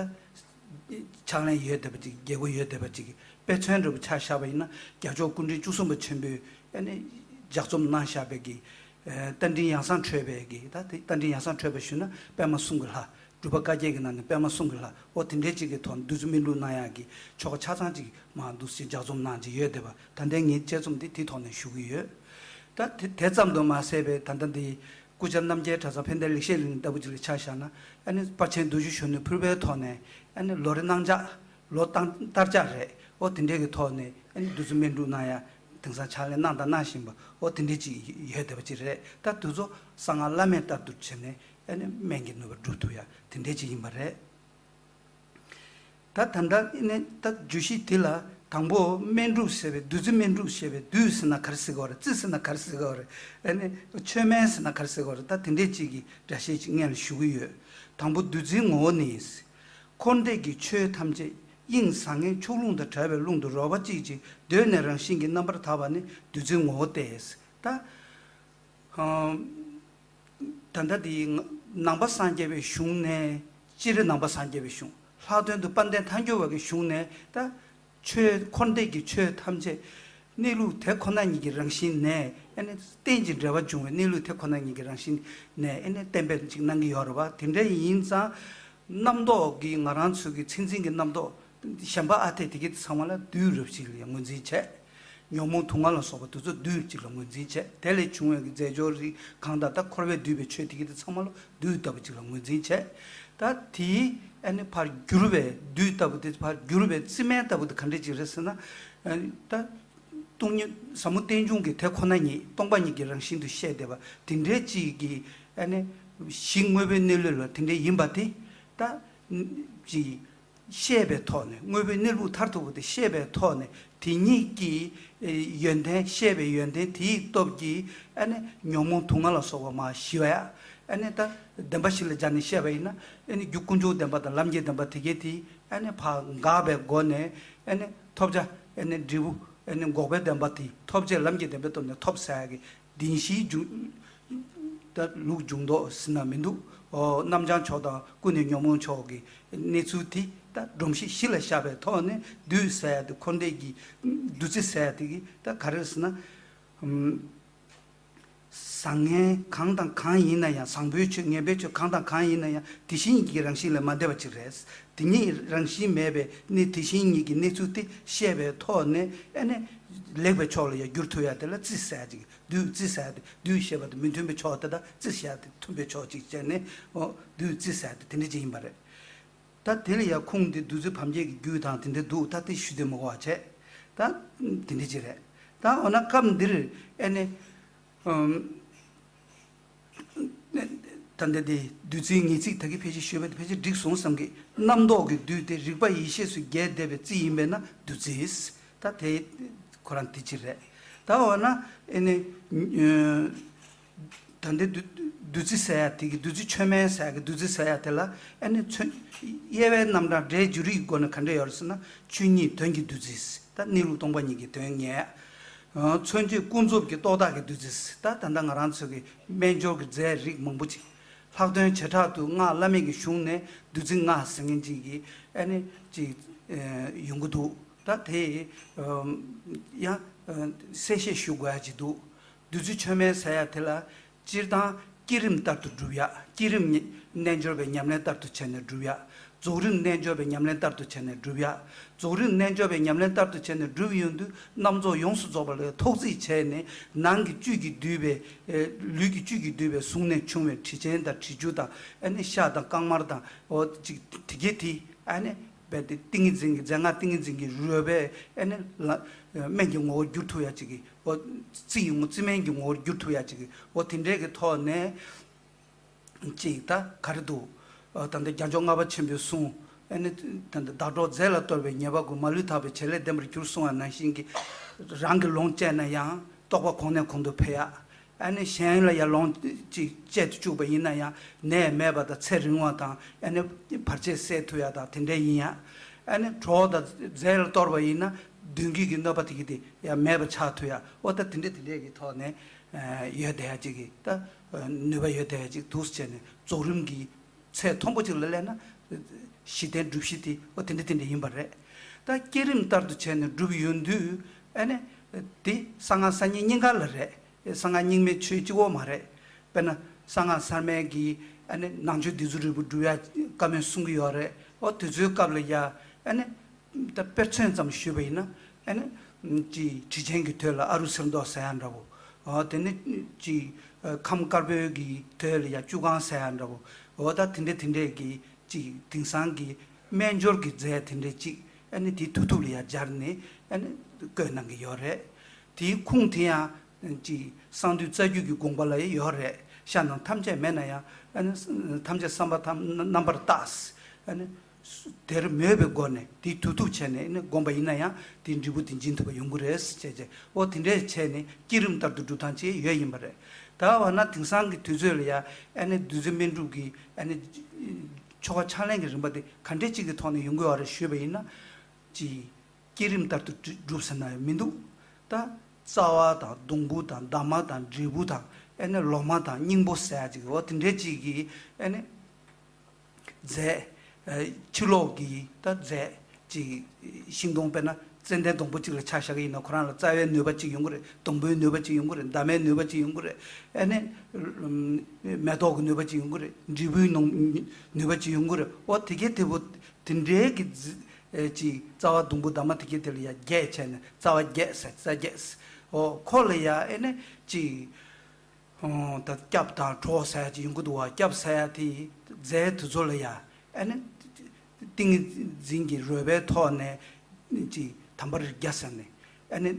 ཕྱག་ལེན་ཡོད་བསྡད་པ་ཅིག་རྒྱས་པོ་ཡོད་བསྡད་པ་ཅིག་དཔེ་མཚོན་འདྲ་པོ་ཆ་བཞག་པ་ཡིན་ན་རྒྱལ་མཆོག་སྐུ་ཕྲེང་བཅུ་གསུམ་པ་ཆེན་པོས་ཨ་ནི་ལྗགས་རྩོམ་གནང་བཞག་པའི་གི་རྟ་མགྲིན་ཡང་གསང་ཁྲོས་པའི་གི་ད་དེ་རྟ་མགྲིན་ཡང་གསང་ཁྲོས་པ་ཞུས་ན་པདྨ་གསུང་གི་ལྷ། སྒྲུབ་པ་བཀའ་བརྒྱད་ཀྱི་ནང་ནས་པདྨ་གསུང་གི་ལྷ། འོ་དེ་འདྲའི་ཅིག་གི་ཐོག་བདུད་རྩི་སྨིན་དྲུག་གནང་ཡག་གི་ཆོ་ག་ཆ་ཚང་ཅིག་མར་འདུག་སེ་ལྗགས་རྩོམ་གནང་ཅིག་ཡོད་བསྡད་པ། ད་ལྟའི་ངའི་དཔྱད་རྩོམ་འདི་དེའི་ཐོག་ནས་ཞུ་གི་ཡོད། ད་དེ་དེ་ཙམ་དུ་མ་ཟད་པའི་ད་ལྟ་འདི་སྐུ་བཅར་རྣམ་རྒྱལ་གྲྭ་ཚང་ཕན་བདེ་ལེགས་བཤད་གླིང་ལྟ་བུ་ཅིག་ལ་ཆ་བཞག་ན་ཨ་ནི་དཔལ་ཆེན་རྡོ་རྗེ་གཞོན་ནུའི་ཕུར་པའི་ཐོག་ནས་ཨ་ནི་ལོ་རེ་གནང་འཆར་ལོ་བཏང་བསྟར་འཆར་རེད། འོ་དེ་འདྲའི་གི་ཐོག་ནས་ཨ་ནི་བདུད་རྩི་སྨིན་དྲུག་གནང་ཡ་དེང་སང་ཕྱག་ལེན་གནང་དང་གནང་བཞིན་པ་འོ་དེ་འདྲའི་ཅིག་ཡོད་བསྡད་པ་ཅིག་རེད། ད་དེ་ཚོ་གསང་སྔགས་བླ་མེད་ལྟར་དུ་བྱས་ནས། ཨ་ནི་སྨན་གྱི་ནུས་པ་སྒྲུབ་ཐུབ་ཡ་དེ་འདྲས་ཅིག་ཡིན་པ་རེད། ད་ད་ལྟ་ཨ་ནི་ད་བརྗོད་གཞི་འདི་ལ་དང་པོ་སྨན་སྒྲུབ་ཟེར་བའི་བདུད་རྩི་སྨན་སྒྲུབ་ཟེར་བའི་བདུད་ཟེར་ན་ག་རེ་ཟེར་གྱི་ཡོད་རེད། རྩི་ཟེར་ན་ག་རེ་ཟེར་གྱི་ཡོད་རེད། ཨ་ནི་ཆོས་སྨན་ཟེར་ན་ག་རེ་ཟེར་གྱི་ཡོད་རེད། ད་དེ་འདྲས་ཅིག་གི་འགྲེལ་བཤད་ཅིག་སྔོན་ལ་ཞུ་གི་ཡོད། དང་པོ་བདུད་རྩིའི་ངོ་བོ་ནི། འཁོར་འདས་ཀྱི་ཆོས་ཐམས་ཅད་དབྱིངས་བཟང་ངན་ཕྱོགས་ལྷུང་དང་བྲལ་བའི་ཀློང་དུ་རོལ་པ་གཅིག་ཅིག་གདོད་ནས་རང་བཞིན་གྱིས་རྣམ་པར་དག་པ་ནི་བདུད་རྩིའི་ངོ་བོ་སྟེ། ད། ད་ལྟ་འདི་ནང་པ་སངས་རྒྱས་པའི་གཞུང་ནས་སྤྱིར་ནང་པ་སངས་རྒྱས་པའི་གཞུང་ལྷག་དོན་དུ་དཔལ་ལྡན་ཐལ་འགྱུར་བ་གི་གཞུང་ནས་ད་ཆོས་འཁོར་འདས་ཀྱི་ཆོས་ཐམས་ཅད་གནས་ལུགས་དེ་ཁོ་ན་ཉིད་ཀྱི་རང་བཞིན་ནས་ཨ་ནི་རྟེན་ཅིང་འབྲེལ་བར་འབྱུང་བའི་གནས་ལུགས་དེ་ཁོ་ན་ཉིད་ཀྱི་རང་བཞིན་ནས་ཨ་ནི་གཏན་འབེབས་ཅིག་གནང་གི་ཡོད་རེད་བ། དེ་འདྲ་ཡིན་ཙང་ རྣམ་རྟོག་གི་ང་རང་ཚོ་གི་མཚན་འཛིན་གྱི་རྣམ་རྟོག་གཞན་པ་ཨ་འཐས་དེ་གྱད་ཚང་མ་ལ་བདུད་རབ་ཞིག་ལ་ངོས་འཛིན་བྱས། ཉོན་མོངས་དུག་ལྔ་ལ་སོགས་པ་དེ་ཚོ་བདུད་ཅིག་ལ་ངོས་འཛིན་བྱས། དེ་ལས་བྱུང་བའི་གི་རྫས་སྦྱོར་རིགས་གང་དང་། ད་འཁོར་བས་བསྡུས་པའི་ཆོས་དེ་གྱད་དེ་ཚང་མ་ལ་བདུད་ལྟ་བུ་ཅིག་ལ་ངོས་འཛིན་བྱས། ད་དེའི་ཨ་ནི་ཕར་བསྒྱུར་བའི་བདུད་ལྟ་བུ་དེ་ཕར་བསྒྱུར་བའི་རྩི་སྨན་ལྟ་བུ་དེ་ག་འདྲ་ཅིག་རེད་ཟེར་ན། ཨ་ནི་ད་སྟོང་ཉིད་ཟབ་མོ་རྟེན་འབྱུང་གི་དེ་ཁོ་ན་ཉིད་སྟོང་པ་ཉིད་ཀྱི་རང་བཞིན་དུ་བཤད་བསྡད་པ་དེ་འདྲའི་ཅིག་གི་ཨ་ནི་གཞི་དངོས་པོའི་གནས་ལུགས་ལ་དེ་འདྲའི་ཡིན་པ་དེ། ད་ཅིག་བཤད་པའི་ཐོག་ནས་དངོས་པོའི་གནས་ལུགས་མཐར་ཐུག་པ་དེ་བཤད་པའི་ཐོག་ནས་དེ་ཉིད་ཀྱི་ཨེ་ཡོན་ཏན། བཤད་པའི་ཡོན་ཏན་དེའི་སྟོབས་ཀྱིས་ཨ་ནི་ཉོན་མོངས་དུག་ལྔ་ལ་སོགས་པ་མར་ཞི་བ་ཡ། ཨ་ནི་ད་བདེན་པ་བཞི་ལ་སྦྱར་ནས་བཤད་པ་ཡིན་ན། ཨ་ནི་རྒྱུ་ཀུན་འབྱུང་བདེན་པ་དང་ལམ་གྱི་བདེན་པ་དེ་གྱད་དེ་ཨ་ནི་ཕར་འགག་པའི་སྒོ་ནས་ཨ་ནི་ཐོབ་བྱ་ཨ་ནི་འབྲས་བུ་ཨ་ནི་འགོག་པའི་བདེན་པ་དེ་ཐོབ་བྱའི་ལམ་གྱི་བདེན་པའི་སྟོབས་ནས་ཐོབ་ཟེར་ཡ་གི་བདེན་བཞིའི་འཇུག་ད་ལུགས་འཇུག་ལྡོག་ཟེར་ན་མི་འདུག་ཨོ། རྣམ་བྱང་ཕྱོགས་དང་ཀུན་ནས་ཉོན་མོངས་ཕྱོགས་ཀྱི་གནས་ཚུལ་དེ་ད་སྒྲོམ་གཞི་བཞི་ལ་བཞག་པའི་ཐོག་ནས་བདུད་ཟེར་ཡ་དེ་འཁོར་འདས་ཀྱི་བདུད་རྩི་ཟེར་ཡ་དེ་གི་ད་ག་རེ་ཟེར་ན། ཨམ། བཟང་ངན་གང་དང་གང་ཡིན་ན་ཡང་། བཟང་པོའི་ཆོས་ངན་པའི་ཆོས་གང་དང་གང་ཡིན་ན་ཡང་དེ་བཞིན་ཉིད་ཀྱི་རང་བཞིན་ལས་མ་འདས་པ་ཅིག་རེད། དེ་ཉིད་རང་བཞིན་མེད་པའི་གནས་དེ་བཞིན་ཉིད་ཀྱི་གནས་ཚུལ་དེ་བཤད་པའི་ཐོག་ནས་ཨ་ནི་ལེགས་པའི་ཕྱོགས་ལ་ཡང་བསྒྱུར་ཐུབ་ཡ་དེ་ལ་རྩི་ཟེར་ཡ་ཅིག་བདུད་རྩི་ཟེར་ཡ་དེ། བདུད་ཞེས་པ་དེ་མི་མཐུན་པའི་ཕྱོགས་དེ་དང་། རྩི་ཟེར་ཡ་དེ་མཐུན་པའི་ཕྱོགས་ཅིག་བྱས་ནས། ཨོ། བདུད་རྩི་ཟེར་ཡ་དེ་དེ་འདྲ་ཅིག་ཡིན་པ་རེད། ད་དེ་ལ་ཡང་ཁུངས་དེ་བདུད་རྩི་བམ་བརྒྱད་ཀྱི་རྒྱུད་དང་དེ་འདྲ་འདུག་ད་དེ་ཞུ་དེ་མི་དགོས་པ་བྱས། ད་དེ་འདྲ་ཅིག་རེད། ད་འོ་ན་སྐབས་འདིར་ཨ་ནི། ཨམ། ད་ལྟ་དེ་བདུད་རྩིའི་ངེས་ཚིག་ད་གིན་ཕལ་ཆེར་ཞུས་པ་དེ་ཕལ་ཆེར་འགྲིག་སོང་བསམ་གི། རྣམ་རྟོག་གི་བདུད་དེ་རིག་པ་ཡེ་ཤེས་སུ་རྒྱས་བསྡད་པའི་རྩི་ཡིན་པས་ན་བདུད་རྩི། ད་དེ་ཁོ་རང་དེ་ཅིག་རེད། ད་འོ་ན་ཨ་ནི། ཨ། ད་ལྟའི་བདུད་བདུད་རྩི་ཟེར་ཡ་དེ་གི། བདུད་རྩི་མཆོད་མེ་ཟེར་ཡ་གི་བདུད་རྩི་ཟེར་ཡ་དེ་ལ་ཨ་ནི་མཚོན། དབྱེ་བའི་རྣམ་གྲངས་སྒྲའི་འཇུག་རིགས་སྒོ་ནས་ག་འདྲ་ཡོད་རེད་ཟེར་ན། ཆོས་ཉིད་དོན་གྱི་བདུད་རྩི། ད་གནས་ལུགས་སྟོང་པ་ཉིད་ཀྱི་དོན་ངེས། ཨ། མཚོན་བྱེད་ཀུན་རྫོབ་ཀྱི་རྟོག་བཏགས་ཀྱི་བདུད་རྩི། ད་ད་ལྟ་ང་རང་ཚོ་གི་སྨན་སྦྱོར་གྱི་རྫས་རིགས་མང་པོ་ཅིག་ལྷག་དོན་བྱེ་བྲག་ཏུ་སྔགས་བླ་མེད་ཀྱི་གཞུང་ནས་བདུད་རྩི་ལྔ་ཟེར་མཁན་ཅིག་གི་ཨ་ནི་ཅིག་ཨ། ཡོང་གི་འདུག་ད་དེ་ཡང་གསལ་བཤད་ཞུ་དགོས་ཡ་ཅིག་འདུག་བདུད་རྩི་མཆོད་མེ་ཟེར་ཡ་དེ་ལ་སྤྱིར་བཏང་བསྐྱེད་རིམ་ལྟར་དུ་སྒྲུབ་ཡ། བསྐྱེད་རིམ་རྣལ་འབྱོར་པའི་ཉམས་ལེན་ལྟར་དུ་བྱས་ནས་སྒྲུབ་ཡ། རྫོགས་རིམ་རྣལ་འབྱོར་པའི་ཉམས་ལེན་ལྟར་དུ་བྱས་ནས་སྒྲུབ་ཡ། རྫོགས་རིམ་རྣལ་འབྱོར་པའི་ཉམས་ལེན་ལྟར་དུ་བྱས་ནས་སྒྲུབ་ཡོང་དུས་རྣམ་རྫོགས་ཡོངས་སུ་རྫོགས་པ་ལ་ཐོག་བརྩེགས་བྱས་ནས། ནང་གི་བཅུད་ཀྱིས་བསྡུས་པའི། ལུས་ཀྱི་བཅུད་ཀྱིས་བསྡུས་པའི་གཟུགས་ནས་བྱུང་བའི་དྲི་ཆེན་དང་དྲི་ཆུ་དང་། ཨ་ནི་ཤ་དང་རྐང་མར་དང་། འོ་ཅིག་དེ་གྱད་དེ་ཨ་ནི་རྦད་དེ་ཏིང་ངེ་འཛིན་གྱི། རྫས་སྔགས་ཏིང་ངེ་འཛིན་གྱི་རོལ་པས་ཨ་ནི་ལ་སྨན་གྱི་ངོ་བོར་བསྒྱུར་ཐུབ་ཡ་ཅིག་གི། འོ་རྩི་ཡི་ངོ་རྩི་སྨན་གྱི་ངོ་བོར་བསྒྱུར་ཐུབ་ཡ་ཅིག་གི། འོ་དེ་འདྲའི་གི་ཐོག་ནས་ཅིག་ད་ག་རེ་འདུག་ཨ། ད་ལྟ་རྒྱལ་མཆོག་ལྔ་པ་ཆེན་པོས་གསུངས། ཨ་ནི་ད་ལྟ་བདག་སྒྲོག་རྫས་ལ་གཏོར་བའི་ཉེས་པ་ཀུན། མ་ལུས་དག་པའི་བྱེད་ལས་བདེན་པར་འགྱུར་གསུངས་པ་ནང་བཞིན་གྱི། རང་གིས་ལོངས་སྤྱད་ན་ཡང་རྟོགས་པ་གོང་ནས་གོང་དུ་འཕེལ་ཡ། ཨ་ནི་གཞན་ལ་ཡང་ལོངས་ཅིག་སྤྱད་དུ་བཅུག་པ་ཡིན་ན་ཡང་ནད་མེད་པ་དང་། ཚེ་རིང་བ་དང་། ཨ་ནི་བར་ཆད་སེལ་ཐུབ་ཡ་དང་དེ་འདྲ་ཡིན་ཡ། ཨ་ནི་གྲོགས་དང་རྫས་ལ་གཏོར་བ་ཡིན་ན་མདུན་སྐྱོད་ཀྱི་གནོད་པ་དེ་གྱད་དེ་ཡང་མེད་པ་ཆགས་ཐུབ་ཡ། འོ་ད་དེ་འདྲ་དེ་འདྲ་གི་ཐོག་ནས་ཡོད་བསྡད་ཡ་ཅིག་གི། ད་ནུས་པ་ཡོད་བསྡད་ཡ་ཅིག་འདུག་ཟེར་ནས། རྫོགས་རིམ་གྱི་ཚད་མཐོན་པོ་ཅིག་ལ་སླེབས་ན་གཞི་རྟེན་སྒྲུབ་གཞི་དེ་འོ་དེ་འདྲ་དེ་འདྲ་ཡིན་པ་རེད། ད་བསྐྱེད་རིམ་ལྟར་དུ་བྱས་ནས་སྒྲུབ་ཡོང་དུས་ཨ་ནི་དེ་གསང་སྔགས་གསར་རྙིང་གཉིས་ཀ་ལ་རེད། གསང་སྔགས་རྙིང་མའི་ཆོས་གཅིག་པོ་མ་རེད། དཔེར་ན་གསང་སྔགས་གསར་མའི་གི་ཨ་ནི་ནང་ཆོས་སྡེ་བཙུན་རིལ་བུ་སྒྲུབ་ཡ་བཀའ་མོལ་གསུང་གི་ཡོད་རེད། འོ་དེ་ཚོའི་སྐབས་ལ་ཡ་ཨ་ནི་ད་དཔེར་མཚོན་ཙམ་ཞུས་པ་ཡིན་ན། ཨ་ནི་ཅིག་དྲི་ཆེན་གྱི་དོད་ལ་ཨ་རུ་གསེར་མདོག་ཟེར་ཡ་འདྲ་བོ། འོ་དེ་ནི་ཅིག་ཁམས་དཀར་པོའི་གི་དོད་ལ་ཡ་བཅུ་གང་ཟེར་ཡ་འདྲ་བོ། འོ་ད་དེ་འདྲ་དེ་འདྲའི་གི་ཅིག་དེང་སང་གི་སྨན་སྦྱོར་གྱི་རྫས་དེ་འདྲའི་ཅིག་ཨ་ནི་དེའི་མཐུ་སྟོབས་ལ་ཡ་སྦྱར་ནས་ཨ་ནི་བཀོད་གནང་གི་ཡོད་རེད། དེའི་ཁུངས་དེ་ཡང་ཅིག་གསང་འདུས་རྩ་རྒྱུད་ཀྱི་དགོངས་པ་ལ་ཡ་ཡོད་རེད། ཤ་ནང་ཐམས་ཅད་མེད་ན་ཡང་། ཨ་ནི་ཐམས་ཅད་བསམ་པ་ཐམས་རྣམ་པར་དག་ཨ་ནི་དེར་མོས་པའི་སྒོ་ནས་དེའི་མཐུ་སྟོབས་བྱས་ནས་ཨ་ནི་བསྒོམས་པ་ཡིན་ན་ཡང་དེའི་འབྲས་བུ་དེ་འབྱིན་ཐུབ་པ་ཡོང་གི་རེད་ཟེར་བྱས་བྱས། འོ་དེ་འདྲས་བྱས་ནས་བསྐྱེད་རིམ་ལྟར་དུ་སྒྲུབ་སྟངས་ཅིག་ཡོད་ཡིན་པ་རེད། ད་འོ་ན་དེང་སང་གི་དུས་ཚོད་ལ་ཡ་ཨ་ནི་བདུད་རྩི་སྨན་སྒྲུབ་ཀྱི་ཨ་ནི་ཆོ་ག་ཕྱག་ལེན་གྱི་རིམ་པ་དེ་ག་འདྲས་ཅིག་གི་ཐོག་ནས་ཡོང་གི་ཡོད་རེད་ཞུས་པ་ཡིན་ན། ཅིག་བསྐྱེད་རིམ་ལྟར་དུ་སྒྲུབ་ཟེར་ན་ཡང་མི་འདུག་ད་རྩ་བ་དང་སྡོང་པོ་དང་འདབ་མ་དང་འབྲས་བུ་དང་ཨ་ནི་ལོ་མ་དང་སྙིང་པོ་ཟེར་ཡ་ཅིག་འོ་དེ་འདྲས་ཅིག་གི་ཨ་ནི་རྫས། ཕྱི་ལོགས་ཀྱི་ད་རྫས་ཅིག་ཤིང་སྡོང་དཔེར་ན་ ཙན་དན་སྡོང་པོ་གཅིག་ལ་ཆ་བཞག་གི་ཡིན་ན་ཁོ་རང་ལ་རྩ་བའི་ནུས་པ་གཅིག་ཡོང་གི་རེད། སྡོང་པོའི་ནུས་པ་གཅིག་ཡོང་གི་རེད། འདབ་མའི་ནུས་པ་གཅིག་ཡོང་གི་རེད། ཨ་ནི་མེ་ཏོག་གི་ནུས་པ་གཅིག་ཡོང་གི་རེད། འབྲས་བུའི་ནང་ནུས་པ་གཅིག་ཡོང་གི་རེད། ཨོ་དེ་གའི་དེ་བོ་དེ་འདྲའི་གི་རྩི་ཨེ་ཅིག་རྩ་བ་ཟླུམ་པོ་འདབ་མ་དེ་གའི་དེ་ལ་ཡ་བརྒྱད་བྱས་ནས་རྩ་བ་བརྒྱད་ཟེར། རྩ་བརྒྱད་ཟེར། ཨོ་ཁོ་ལ་ཡ་ཨེ་ནི་ཅིག་ད་སྐྱབས་དང་གྲོགས་ཟེར་ཡ་ཅིག་ཡོང་གི་འདུག་བ། སྐྱབས་ཟེར་ཡ་དེ་རྫས་དེ་ཚོ་ལ་ཡ་ཨ་ནི་ཏིང་ངེ་འཛིན་གྱི་རོལ་པའི་ཐོག་ནས་ཅིག་དམ་པ་རིགས་བརྒྱ་ཟེར་ནས་ཨ་ནི་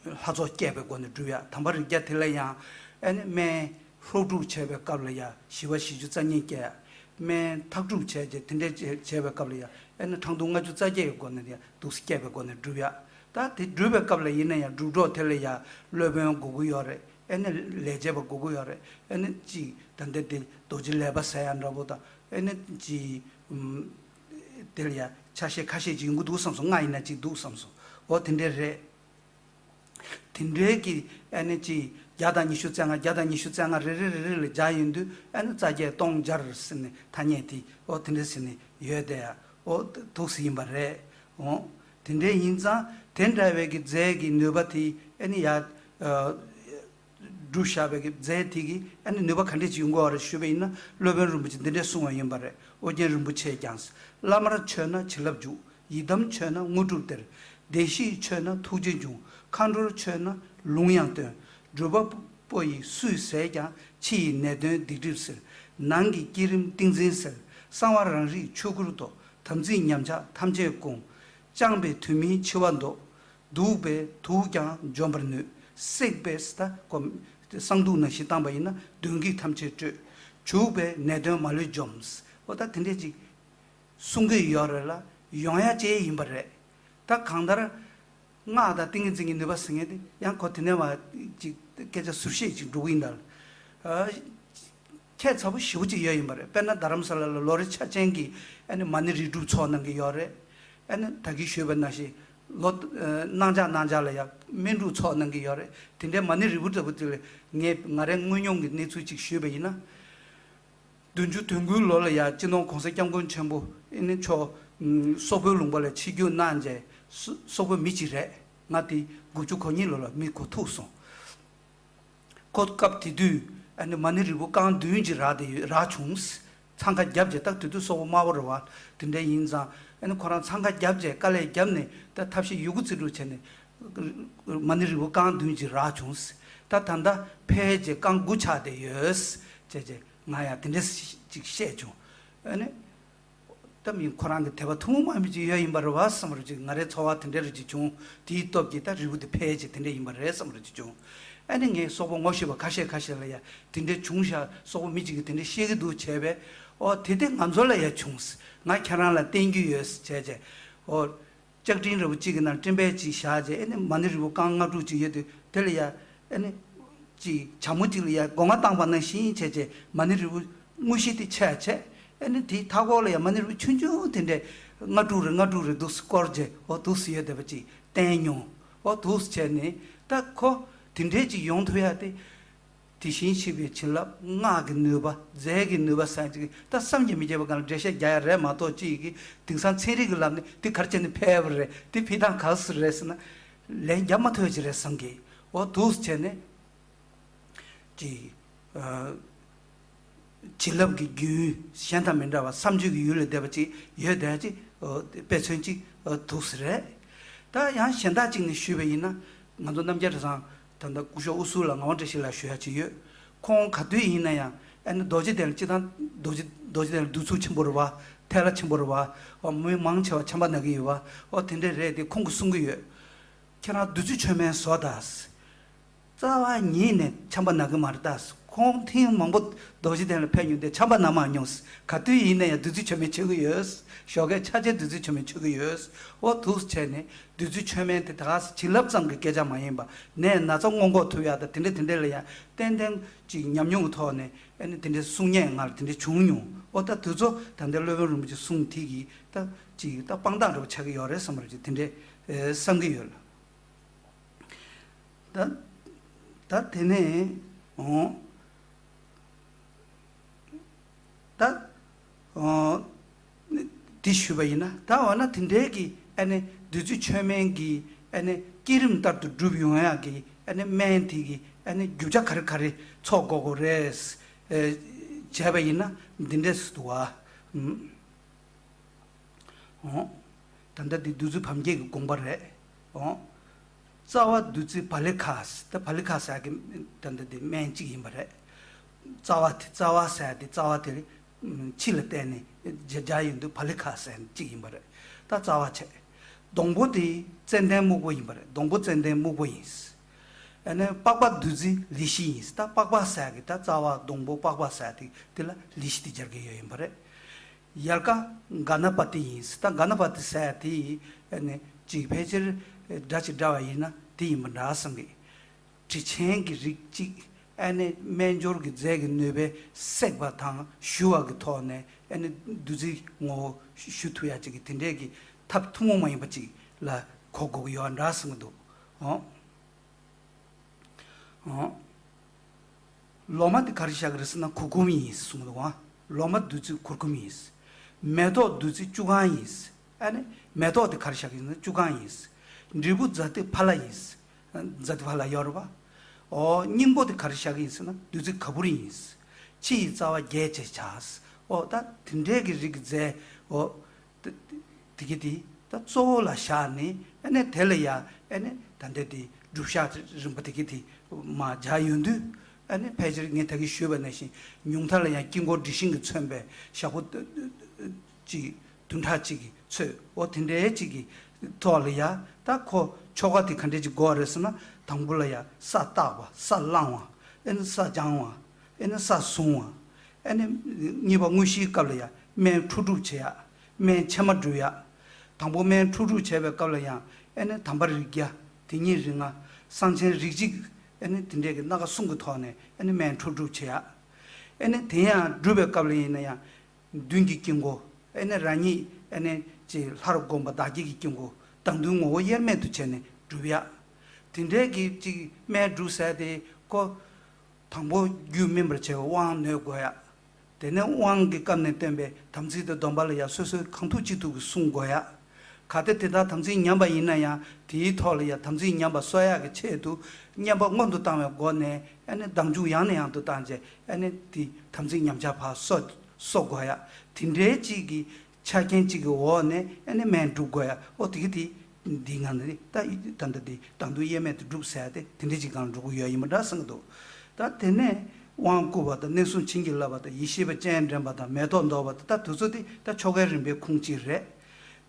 ལྷ་ཚོགས་བསྐྱེད་པའི་སྒོ་ནས་སྒྲུབ་ཡ། དམ་པ་རིགས་བརྒྱ་དེ་ལ་ཡང་ཨ་ནི་སྨན་ལྷོ་སྒྲུབ་བྱས་པའི་སྐབས་ལ་ཡ་ཞི་བ་བཞི་བཅུ་རྩ་གཉིས་བསྐྱེད་ཡ། སྨན་ཐག་སྒྲུབ་བྱས་རྗེས་དེ་འདྲས་བྱས་བྱས་པའི་སྐབས་ལ་ཡ་ཨ་ནི་ཁྲག་འཐུང་ལྔ་བཅུ་རྩ་བརྒྱད་ཀྱི་སྒོ་ནས་ཡ་འདུག་སེ་བསྐྱེད་པའི་སྒོ་ནས་སྒྲུབ་ཡ། ད་དེ་སྒྲུབ་པའི་སྐབས་ལ་ཡིན་ན་ཡང་སྒྲུབ་གྲོགས་དེ་ལ་ཡང་སློབ་དཔོན་དགོས་ཀྱི་ཡོད་རེད། ཨེ་ནི་ལས་བྱེད་པ་དགོས་ཀྱི་ཡོད་རེད། ཨེ་ནི་ཅིག་ད་ལྟ་དེ་རྡོ་རྗེ་ལས་པ་ཟེར་ཡ་འདྲ་པོ་དང་ཨེ་ནི་ཅིག་ཨུམ། དེ་ལ་ཡང་ཆ་ཤས་ཁ་ཤས་ཅིག་ཡོང་གི་འདུག་བསམ་སོང་། ལྔ་ཡིན་ན་ཅིག་འདུག་བསམ་སོང་། འོ་དེ་འདྲས་རེད། དེ་འདྲའི་གི་ཨེ་ནི་ཅིག་བརྒྱ་དང་ཉི་ཤུ་རྩ་ལྔ། བརྒྱ་དང་ཉི་ཤུ་རྩ་ལྔ་རེ་རེ་རེ་རེ་ལ་སྦྱར་ཡོང་དུས་ཨེ་ནི་རྩ་བརྒྱད་སྟོང་སྦྱར་ཟེར་ནས་ཐ་སྙད་དེ་འོ་དེ་འདྲས་ཟེར་ནས་ཡོད་དེ་ཡ། འོ་འདུག་སེ་ཡིན་པ་རེད། འོ། དེ་འདྲ་ཡིན་ཙང་དེ་འདྲ་བའི་གི་རྫས་ཀྱི་ནུས་པ་དེ་ཨ་ནི་ཡ། ཨ། བསྒྲུབས་བཞག་པའི་གི་རྫས་དེ་གི་ཨ་ནི་ནུས་པ་ག་འདྲས་ཅིག་ཡོང་གི་ཡོད་རེད་ཞུས་པ་ཡིན་ན་སློབ་དཔོན་རིན་པོ་ཆེ་འདི་འདྲས་གསུངས་པ་ཡིན་པ་རེད། ཨོ་རྒྱན་རིན་པོ་ཆེས་ཀྱང་། བླ་མར་མཆོད་ན་བྱིན་རླབས་འཇུག་ཡི་དམ་མཆོད་ན་དངོས་གྲུབ་སྟེར། བདེ་གཤེགས་མཆོད་ན་ཐུགས་རྗེ་འབྱུང་། མཁའ་འགྲོར་མཆོད་ན་ལུང་ཡང་སྟོན། སྒྲུབ་པ་པོ་ཡིས་སུས་ཟས་ཀྱང་། ཕྱི་ཡི་ནད་གདོན་སྡིག་སྒྲིབ་སེལ། ནང་གི་བསྐྱེད་རིམ་ཏིང་འཛིན་སེལ། གསང་བ་རང་རིག་ཆོས་སྐུར་རྟོགས། དམ་ཚིག་ཉམས་ཆག་ཐམས་ཅད་སྐོང་། བཅངས་པའི་དུས་མིན་འཆི་བ་ཟློག་བདུག་པས་དུག་ཀྱང་འཇོམས་པར་ནུས། བསྲེགས་པས་ད་ཀོ་གསང་དུག་ནང་བཞིན་བཏང་པ་ཡིན་ན་གདོན་བགེགས་ཐམས་ཅད་བཀྲོལ། བྱུག་པས་ནད་གདོན་མ་ལུས་འཇོམས། འོ་ད་དེ་འདྲས་ཅིག་གསུང་གི་ཡོད་རེད་ལ་ཡོང་ཡ་ཅིག་ཡིན་པ་རེད། ད་གང་ལྟར་སྔགས་དང་ཏིང་ངེ་འཛིན་གྱི་ནུས་པ་ཟེར་མཁན་དེ་ཡང་ཁོ་དེ་ནས་མ་ཅིག་སྐད་ཆ་ཟུར་བཤད་ཅིག་འགྲོ་གི་ཡིན་ད། ཁྱད་མཚར་པོ་ཞེ་པོ་ཅིག་ཡོད་ཡིན་པ་རེད། དཔེར་ན་རྡ་རམ་ས་ལ་ལ་ལོ་རེ་འཆར་ཅན་གྱི་ཨ་ནི་མ་ཎི་རིལ་སྒྲུབ་ཚོགས་གནང་གི་ཡོད་རེད། ཨ་ནི་ད་གིན་ཞུས་པ་ནང་བཞིན་ལོ་ཨ་གནངས་ཆ་གནངས་ཆ་ལ་ཡང་སྨན་སྒྲུབ་ཚོགས་གནང་གི་ཡོད་རེད། དེ་འདྲའི་མ་ཎི་རིལ་བུ་འདྲ་པོ་དེ་ལ་ངས་ང་རའི་དངོས་མྱོང་གི་གནས་ཚུལ་ཅིག་ཞུས་པ་ཡིན་ན། བདུན་ཅུ་དོན་དགུའི་ལོ་ལ་ཡང་སྤྱི་ནོར་༸གོང་ས་༸སྐྱབས་མགོན་ཆེན་པོ་ཨ་ནི་མཆོག་ཨ་སོག་པོའི་ལུང་པ་ལ་ཆིབས་བསྒྱུར་གནང་རྗེས་སོ་སོག་པོའི་མི་གཅིག་རེད། ང་དེ་དགུ་བཅུ་གོ་གཉིས་ལོ་ལ་མི་གོ་ཐུག་སོང་། ཁོ་སྐབས་དེ་དུས་ཨ་ནི་མ་ཎི་རིལ་བུ་རྐང་བདུན་གྱི་རག་དེ་ཡོད་རག་བྱུང་། འཚང་ཁ་བརྒྱབ་རྗེས་ད་དེ་དུས་སོག་པོ་དམར་པོ་རེད་བ། དེ་འདྲ་ཡིན་ཙང་ཨ་ནི་ཁོ་རང་འཚང་ཁ་བརྒྱབ་རྗེས་དཀའ་ལས་བརྒྱབ་ནས་ད་ཐབས་ཤེས་ཡོད་རྒུ་རྩལ་སྤྲུགས་བྱས་ནས་མ་ཎི་རིལ་བུ་རྐང་བདུན་གྱི་རག་བྱུང་། ད་ད་ལྟ་ཕལ་ཆེར་རྐང་དགུ་ཆགས་བསྡད་ཡོད་བྱས་རྗེས་ང་ཡང་དེ་འདྲ་ཅིག་བཤད་བྱུང་། ཨ་ནི། ད་མིན་ཁོ་རང་གི་དད་པ་ཐུན་མོང་མ་ཡིན་པ་ཅིག་ཡོད་ཡིན་པ་རེད་བ་བསམ་རེ་ཅིག་ང་རའི་ཚོར་བ་དེ་འདྲ་རེ་ཅིག་བྱུང་། དེའི་སྟོབས་ཀྱིས་ད་རིལ་བུ་དེ་ཕལ་ཆེར་དེ་འདྲ་ཡིན་པ་རེད་བསམ་རེ་ཅིག་བྱུང་། ཨ་ནི་ངས་སོག་པོ་ངོ་ཤེས་པ་ཁ་ཤས་ཁ་ཤས་ལ་ཡ་དེ་འདྲ་བྱུང་ཤག་སོག་པོ་མི་གཅིག་གིས་དེ་འདྲ་བཤད་ཀྱི་འདུག་བྱས་པས། ཨོ་དེ་དེ་ང་ཚོ་ལ་ཡ་བྱུང་། ང་ཁྱེད་རང་ལ་བསྟན་རྒྱུ་ཡོད་བྱས་བྱས། ཨོ། ལྕགས་ཀྲིན་རིལ་བུ་གཅིག་གི་ནང་སྤྲིན་པ་གཅིག་བཞག་རྗེས་ཨ་ནི་མ་ཎི་རིལ་བུ་རྐང་ལྔ་དྲུག་ཅིག་ཡོད་དུས་དེ་ལ་ཡ་ཨ་ནི་གཅིག་བྱ་མོ་གཅིག་ལ་ཡ་སྒོ་ང་བཏང་པ་ནང་བཞིན་བྱས་རྗེས་མ་ཎི་རིལ་བུ་དངོས་གཞི་དེ་ཆད་བྱས་ཨ་ནི་དེའི་མཐའ་འཁོར་ལ་ཡ་མ་ཎི་རིལ་བུ་ཆུང་ཆུང་དེ་འདྲས་ལྔ་དྲུག་རེ་ལྔ་དྲུག་རེ་འདུག་སེ་བསྐོར་རྗེས་འོ་འདུག་སེ་ཡོད་བསྡད་པ་ཅིག་བསྟན་མྱོང་། འོ་འདུག་སེ་བྱས་ནས་ད་ཁོ་དེ་འདྲས་ཅིག་ཡོང་ཐུབ་ཡ་དེ། དེ་བཞིན་གཤེགས་པའི་བྱིན་རླབས་སྔགས་ཀྱི་ནུས་པ་རྫས་ཀྱི་ནུས་པ་ཟེར་ཅིག་ད་བསམ་གྱིས་མི་ཁྱབ་པ་གང་ལ་འགྲེལ་བཤད་རྒྱག་ཡ་རེད་མ་གཏོགས་ཅིག་གིས་དེང་སང་ཚན་རིག་གི་ལམ་ནས་འདི་ག་རེ་བྱས་ནས་ཕལ་བ་རེད། འདི་ཕྱིར་ཐེངས་ག་ཚོད་རེད་ཟེར་ན་ལན་རྒྱག་མ་ཐུབ་ཅིག་རེད་བསམ་གི། འོ་འདུག་སེ་བྱས་ནས་ཅིག་ཨ། བྱིན་རླབས་ཀྱི་རྒྱུན་གཞན་དང་མི་འདྲ་བ་བསམ་བརྗོད་ཀྱི་ཡུལ་ལས་འདས་པ་ཅིག་ཡོད་བསྡད་ཅིག་ཨ། དཔེ་མཚོན་ཅིག་ཨ། འདུག་སེ་རེད། ད་ཡང་གཞན་དག་ཅིག་ནས་ཞུས་པ་ཡིན་ན་ང་ཚོ་རྣམ་རྒྱལ་གྲྭ་ཚང་ད་ལྟ་སྐུ་ཞབས་དབུ་ཟུར་ལ་ངག་དབང་བཀྲ་ཤིས་ལགས་ཞུ་ཡ་ཅིག་ཡོད། ཁོང་ག་དུས་ཡིན་ན་ཡང་ཨ་ནི་རྡོ་རྗེ་གདན་ལ་སྤྱི་བཏང་རྡོ་རྗེ་རྡོ་རྗེ་གདན་ལ་གདུག་རྩུབ་ཆེན་པོ་རེད་བ། ཐལ་བ་ཆེན་པོ་རེད་བ། འོ་མི་མང་ཆེ་བ་ཆམ་པ་ན་གི་ཡོད་བ། འོ་དེ་འདྲས་རེད་དེ་ཁོང་གིས་གསུང་གི་ཡོད། ཁྱེད་རང་བདུད་རྩི་མཆོད་མེ་བཟོ་དང་། རྩ་བ་ཉིད་ནས་ཆམ་པ་ན་གི་མ་རེད་ད། ཁོང་ཐེངས་མང་པོ་རྡོ་རྗེ་གདན་ལ་ཕེབས་མྱོང་དེ་ཆམ་པ་ན་མ་མྱོང་། ག་དུས་ཡིན་ན་ཡང་བདུད་རྩི་མཆོད་མེ་མཆོད་གི་ཡོད། ཞོགས་ཀས་ཆ་ཆེན་བདུད་རྩི་མཆོད་མེ་མཆོད་གི་ཡོད། འོ་འདུག་སེ་བྱས་ནས་བདུད་རྩི་མཆོད་མེ་དེ་ད་ག་སེ་བྱིན་རླབས་ཙམ་གྱི་སྐད་ཆ་མ་ཡིན་པ་ནད་ན་ཚ་སྔོན་འགོག་ཐུབ་ཡག་དང་དེ་འདྲ་དེ་འདྲ་ལ་ཡང་ཏན་ཏན་ཅིག་ཉམས་མྱོང་གི་ཐོག་ནས་ཨ་ནི་དེ་འདྲའི་གསུང་སྙན་ང་ལ་དེ་འདྲ་བྱུང་མྱོང་། འོ་ད་དེ་ཚོ་ད་ལྟའི་སློབ་དཔོན་རིན་པོ་ཆེ་གསུང་དེ་གིས་ད་ཅིག་ད་དཔང་རྟགས་འདྲ་པོ་ཆགས་ཀྱི་ཡོད་རེད་བསམ་པ་རེད་ཅིག་དེ་འདྲའི་བསམ་གྱི་ཡོད་ལ། ད་ད་དེ་ནས་འོང་། ད་འོང་། འདི་ཞུས་པ་ཡིན་ན་ད་འོ་ན་དེ་འདྲའི་གི་ ཨ་ནི་བདུད་རྩི་མཆོད་སྨན་གྱི་ཨ་ནི་བསྐྱེད་རིམ་ལྟར་དུ་སྒྲུབ་ཡོང་ཡག་གི་ཨ་ནི་སྨན་དེ་གི་ཨ་ནི་རྒྱུ་ཆ་ག་རེ་ག་རེ་ཚོགས་དགོས་དགོས་རེད། ཨེ། བྱས་པ་ཡིན་ན་འདི་འདྲས་སུ་འདུག་བ། ཨུམ། འོ། ད་ལྟ་འདི་བདུད་རྩི་བམ་བརྒྱད་ཀྱི་དགོངས་པ་རེད། འོ། རྩ་བ་བདུད་རྩི་བ་ལི་ཁ། ད་བ་ལི་ཁ་ཟེར་གི་ད་ལྟ་འདི་སྨན་གཅིག་ཡིན་པ་རེད། རྩ་བ་དེ་རྩ་བ་ཟེར་དེ་རྩ་བ་དེ་ཕྱི་ལ་བལྟས་ནས་སྦྱར་ཡོང་དུས་བ་ལི་ཁ་ཟེར་གཅིག་ཡིན་པ་རེད། ད་རྩ་བ་བྱས། སྡོང་པོ་དེ་ཙན་དན་སྨུག་པོ་ཡིན་པ་རེད། སྡོང་པོ་ཙན་དན་སྨུག་པོ་ཡིན། ཨ་ནི་པགས་པ་བདུད་རྩི་ལི་ཤི་ཡིན། ད་པགས་པ་ཟེར་གི་ད་རྩ་བ་སྡོང་པོ་པགས་པ་ཟེར་དེ་དེ་ལ་ལི་ཤི་དེ་སྦྱར་གི་ཡོད་ཡིན་པ་རེད། ཡལ་ག་ག་ན་པ་ཏི་ཡིན། ད་ག་ན་པ་ཏི་ཟེར་དེ་ཨ་ནི་ཅིག་ཕལ་ཆེར་སྒྲ་ཅིག་འདྲ་བ་ཡིན་ན་དེ་ཡིན་པ་འདྲ་བསམ་གི། དྲི་ཆེན་གྱི་རིགས་གཅིག་ཨ་ནི་སྨན་སྦྱོར་གྱི་རྫས་ཀྱི་ནུས་པས་བསྲེགས་པ་དང་བཞུ་བ་གི་ཐོག་ནས་ཨ་ནི་བདུད་རྩི་ངོ་བོ་བཞུ་ཐུབ་ཡ་ཅིག་གི་དེ་འདྲས་ཀྱི་ཐབས་ཐུན་མོང་མ་ཡིན་པ་ཅིག་ལ་གོ་དགོས་ཀྱི་ཡོད་འདྲ་གསུང་གི་འདུག་ཨོ། ཨོ། ལོ་མ་དེ་ག་རེ་བཞག་གི་རེད་ཟེར་ན་གུར་གུམ་ཡིན་གསུངས་འདུག་ཨ། ལོ་མ་བདུད་རྩི་གུར་གུམ་ཡིན། མེ་ཏོག་བདུད་རྩི་བཅུ་གང་ཡིན། ཨ་ནི་མེ་ཏོག་དེ་ག་རེ་བཞག་གི་ཡིན་ན་བཅུ་གང་ཡིན། འབྲས་བུ་ཛཱ་ཏི་ཕ་ལ་ཡིན། ཛཱ་ཏི་ཕ་ལ་ཡོད་རེད་པ། ཨོ། སྙིང་པོ་དེ་ག་རེ་བཞག་གི་ཡིན་ཟེར་ན་བདུད་རྩི་ག་བུར་ཡིན། ཕྱི་ཡི་རྩ་བ་བརྒྱད་ཅེས་བྱ། ཨོ། ད་དེ་འདྲའི་གི་རིགས་རྫས། ཨོ། དེ་དེ་གི་དེ་ད་གཙོ་བོ་ལ་བཞག་ནས་ཨ་ནི་དེ་ལ་ཡ་ཨ་ནི་ད་ལྟ་དེ་སྒྲུབ་བྱ་རིམ་པ་དེ་གི་དེ་མ་སྦྱར་ཡོང་དུས་ཨ་ནི་ཕལ་ཆེར་ངས་ད་གི་ཞུས་པ་ནང་བཞིན་ཉུང་མཐའ་ལ་ཡང་དཀྱིལ་འཁོར་འབྲས་ཞིང་གིས་མཚོན་པའི་ཞག་པོ་གཅིག་བདུན་ཕྲག་གཅིག་གི་ཚོད། འོ་དེ་འདྲའི་གཅིག་གི་ཐོག་ལ་ཡ་ད་ཁོ་ཆོ་ག་དེ་ག་འདྲས་ཅིག་དགོས་རེད་ཟེར་ན་དང་པོ་ལ་ཡ་ས་བརྟག་པ། ས་བླང་བ། ཨ་ནི་ས་སྦྱང་བ། ཨ་ནི་ས་བཟུང་བ། ཨ་ནི་གཉིས་པ་དངོས་གཞིའི་སྐབས་ལ་ཡ་སྨན་འཁྲུ་སྒྲུབ་བྱེད་ཡ། སྨན་ཕྱེ་མ་སྒྲུབ་ཡ། དང་པོ་སྨན་འཁྲུ་སྒྲུབ་བྱེད་པའི་སྐབས་ལ་ཡང་ཨ་ནི་དམ་པ་རིགས་བརྒྱ། དེ་ཉིད་རིགས་ལྔ། གསང་ཆེན་རིགས་གཅིག་ཨ་ནི་དེ་འདྲས་ཀྱི་སྣ་ཁ་གསུམ་གྱི་ཐོག་ནས་ཨ་ནི་སྨན་འཁྲུ་སྒྲུབ་བྱེད་ཡ། ཨ་ནི་དེ་ཡང་སྒྲུབ་པའི་སྐབས་ལ་ཡིན་ན་ཡང་མདུན་གྱི་དཀྱིལ་འཁོར། ཨ་ནི་རང་ཉིད་ཨ་ནི་ཅིག་ལྷར་བསྒོམས་པ་བདག་བསྐྱེད་ཀྱི་དཀྱིལ་འཁོར་བདག་མདུན་ངོ་བོ་དབྱེར་མེད་དུ་བྱས་ནས་སྒྲུབ་ཡ། དེ་འདྲའི་གི་ཅིག་སྨན་སྒྲུབ་ཟེར་དེ་ཁོ་དང་པོ་རྒྱུད་སྨིན་པར་བྱེད་པའི་དབང་ནོད་དགོས་ཡ། དེ་ནས་དབང་གི་སྐབས་ནས་བསྟན་པའི་དམ་ཚིག་དང་སྡོམ་པ་ལ་ཡ་སོ་སོའི་གང་ཐུབ་ཅི་ཐུབ་ཀྱིས་བསྲུང་དགོས་ཡ། གལ་ཏེ་དེ་ལྟར་དམ་ཚིག་ཉམས་པ་ཡིན་ན་ཡང་དེའི་ཐོག་ལ་ཡ་དམ་ཚིག་ཉམས་པ་གསོ་ཡག་གི་ཆེད་དུ་བསྙེན་པ་སྔོན་དུ་བཏང་བའི་སྒོ་ནས་ཨ་ནི་ལྡང་འཇུག་ཡང་ནས་ཡང་དུ་བཏང་རྗེས་ཨ་ནི་དེ་དམ་ཚིག་ཉམས་ཆག་ཕར་གསོ་གསོ་དགོས་ཡ། དེ་འདྲའི་གཅིག་གི་ཆ་རྐྱེན་གཅིག་གི་འོག་ནས་ཨ་ནི་སྨན་སྒྲུབ་དགོས་ཡ། ཨོ་དེ་གི་དེ་འདི་ང་ནི་ད་ད་ལྟ་དེ་བདག་མདུན་དབྱེར་མེད་དུ་སྒྲུབ་ཟེར་ཏེ་དེ་འདྲའི་གཅིག་སྒང་འགྲོ་གི་ཡོད་ཡིན་པ་འདྲ་བསམ་གི་འདུག་ད་དེ་ནས་དབང་བསྐུར་བ་དང་གནས་གསུམ་བྱིན་གྱིས་བརླབས་པ་དང་ཡེ་ཤེས་པ་སྤྱན་འདྲེན་པ་དང་མེ་ཏོག་འདོགས་པ་དང་ད་དེ་ཚོ་དེ་ད་ཆོ་གའི་རིམ་པའི་ཁུངས་གཅིག་རེད།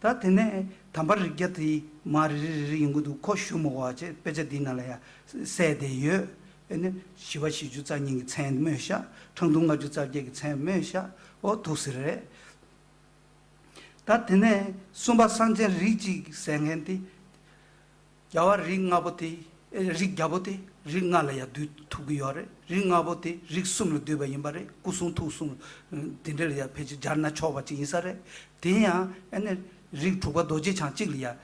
ད་དེ་ནས་དམ་པ་རིགས་བརྒྱ་དེ་མར་རེ་རེ་རེ་རེ་ཡིན་གྱི་འདུག་ཁོ་ཞུ་མི་དགོས་པ་བྱས་དཔེ་ཆ་འདིའི་ནང་ལ་ཡང་གསལ་བསྡད་ཡོད། ཨེ་ནི་ཞི་བ་བཞི་བཅུ་རྩ་གཉིས་ཀྱི་མཚན་སྨོས་ཤག་ཁྲག་འཐུང་ལྔ་བཅུ་རྩ་བརྒྱད་ཀྱི་མཚན་སྨོས་ཤག་འོ་འདུག་སེ་རེད། ད་དེ་ནས་གསུམ་པ་གསང་ཆེན་རིགས་གཅིག་ཟེར་མཁན་དེ། རྒྱལ་བ་རིགས་ལྔ་པོ་དེ། ཨེ་རིགས་བརྒྱ་པོ་དེ་རིགས་ལྔ་ལ་ཡང་འདུས་ཐུབ་ཀྱི་ཡོད་རེད། རིགས་ལྔ་པོ་དེ་རིགས་གསུམ་ལ་འདུས་པ་ཡིན་པ་རེད། སྐུ་གསུང་ཐུགས་གསུམ་དེ་འདྲ་ལ་ཡང་ཕལ་ཆེར་སྦྱར་ན་ཆོག་པ་ཅིག་ཡིན་ས་རེད། དེ་ཡང་ཨེ་ནི་རིགས་དྲུག་པ་རྡོ་རྗེ་འཆང་གཅིག་ལ་ཡང་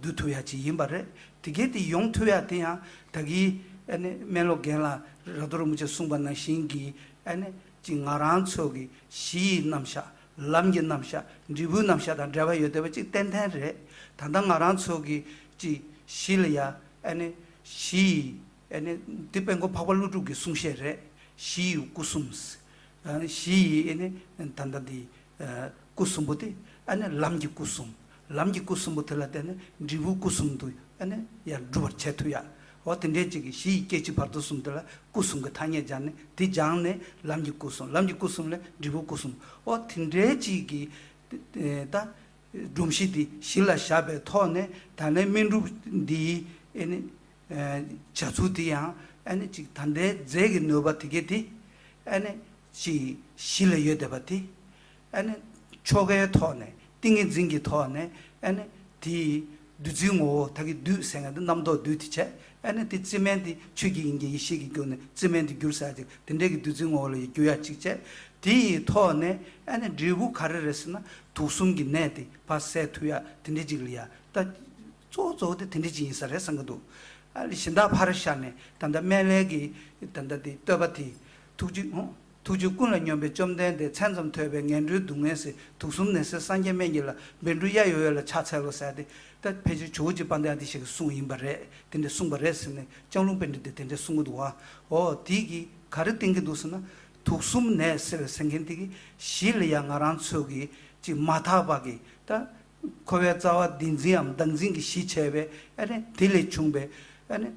འདུས་ཐུབ་ཡ་ཅིག་ཡིན་པ་རེད། དེ་གས་དེ་ཡོང་ཐུབ་ཡ་དེ་ཡང་ད་གིན་ཨེ་ནི་སྨན་སློབ་རྒན་ལགས་ར་རྡོ་རིན་པོ་ཆེས་གསུངས་པ་ནང་བཞིན་གྱི་ཨེ་ནི་ཅིག་ང་རང་ཚོ་གི་གཞི་ཡི་རྣམ་གཞག་ལམ་གྱི་རྣམ་གཞག་འབྲས་བུའི་རྣམ་གཞག་དང་འབྲེལ་བ་ཡོད་བསྡད་པ་ཅིག་ཏན་ཏན་རེད། ད་ལྟ་ང་རང་ཚོ་གི་ཅིག་གཞི་ལ་ཡ་ཨ་ནི་གཞི་ཡི་ཨ་ནི་འདི་དཔལ་མགོན་འཕགས་པ་ཀླུ་སྒྲུབ་ཀྱི་གསུང་བཤད་རེད། གཞི་ཡི་སྐུ་གསུམ། ཨ་ནི་གཞི་ཡི་ཨ་ནི་ད་ལྟ་འདི་སྐུ་གསུམ་པོ་དེ་ཨ་ནི་ལམ་གྱི་སྐུ་གསུམ། ལམ་གྱི་སྐུ་གསུམ་པོ་དེ་ལ་བརྟེན་ནས་འབྲས་བུ་སྐུ་གསུམ་དུ་ཨ་ནི་ཡར་སྒྲུབ་པར་བྱེད་ཐུབ་ཡ། འོ་དེ་འདྲའི་ཅིག་གི་གཞི་ཡི་སྐྱེ་འཆི་བར་དོ་གསུམ་དེ་ལ་སྐུ་གསུམ་གྱི་ཐ་སྙད་སྦྱར་ནས་དེ་སྦྱངས་ནས་ལམ་གྱི་སྐུ་གསུམ། ལམ་གྱི་སྐུ་གསུམ་ལས་འབྲས་བུ་སྐུ་གསུམ། འོ་དེ་འདྲའི་ཅིག་གི་ད་སྒྲོམ་གཞི་འདི་གཞི་ལ་བཞག་པའི་ཐོག་ནས་ད་ལན་སྨིན་གྲུབ་འདིའི་ཨེ་ནི་བྱ་ཚུལ་དེ་ཡང་ཨེ་ནི་ཅིག་ད་ལྟའི་རྫས་ཀྱི་ནུས་པ་དེ་གས་དེ་ཨེ་ནི་ཅིག་གཞི་ལ་ཡོད་བསྡད་པ་དེ། ཨ་ནི་ཆོ་གའི་ཐོག་ནས་ཏིང་ངེ་འཛིན་གྱི་ཐོག་ནས་ཨ་ནི་དེའི་བདུད་རྩིའི་ངོ་བོ་ད་གི་བདུད་ཟེར་མཁན་དེ་རྣམ་རྟོག་བདུད་དེ་བྱས། ཨ་ནི་དེ་རྩི་སྨན་དེ་ཆོས་ཀྱི་དབྱིངས་ཀྱི་ཡེ་ཤེས་ཀྱི་རྒྱུ་ནས་རྩི་སྨན་དེ་བསྒྱུར་ཟེར་ཅིག་དེ་འདྲའི་གི་བདུད་རྩིའི་ངོ་བོ་ལ་ཡི་བསྒྱུར་ཡ་གཅིག་བྱས། དེ་ཡི་ཐོག་ནས་ཨ་ནི་འབྲས་བུ་ག་རེ་རེད་ཟེར་ན་དུག་གསུམ་གྱི་ནད་དེ་ཕར་སེལ་ཐུབ་ཡ་དེ་འདྲའི་ཅིག་ལ་ཡ་ད་གཙོ་བོ་གཙོ་བོ་དེ་དེ་འདྲའི་ཅིག་ཡིན་ས་རེད་བསམ་གི་འདུག་ཨ་ནི་གཞན་དག་ཕར་བཞག་ནས་ད་ལྟ་སྨན་བླའི་གི་ད་ལྟ་དེ་བསྟོད་པ་དེ་ཐུགས་རྗེ་ཧོ། ཐུགས་རྗེ་ཀུན་ལ་སྙོམས་པའི་བཅོམ་ལྡན་འདས། མཚན་ཙམ་ཐོས་པས་ངན་འགྲོའི་སྡུག་བསྔལ་སེལ། དུག་གསུམ་ནད་སེལ་སངས་རྒྱས་སྨན་གྱི་བླ། བཻ་ཌཱུརྱ་ཡོ་ཡོ་ལ་ཕྱག་འཚལ་ལོ་ཟེར་ཏེ། ད་ཕལ་ཆེར་ཇོ་བོ་རྗེ་དཔལ་ལྡན་ཨ་ཏི་ཤ་གིས་གསུངས་ཡིན་པ་རེད། དེ་འདྲ་གསུངས་པ་རེད་ཟེར་ནས་ལྕང་ལུང་པཎྜི་ཏས་དེ་འདྲ་གསུང་གི་འདུག་བ། འོ་དེ་གིས་ག་རེ་བསྟན་གྱི་འདུག་ཟེར་ན། དུག་གསུམ་ནད་སེལ་བའི་ཟེར་མཁན་དེ་གིས་གཞི་ལ་ཡང་ང་རང་ཚོ་གི་ཅིག་མ་དག་པ་གི་ད་འཁོར་བའི་རྩ་བ་བདེན་འཛིན་འམ་བདག་འཛིན་གྱི་གཞི་བྱས་པའི་ཨ་ནི་དེ་ལས་བྱུང་བའི་ཨ་ནི་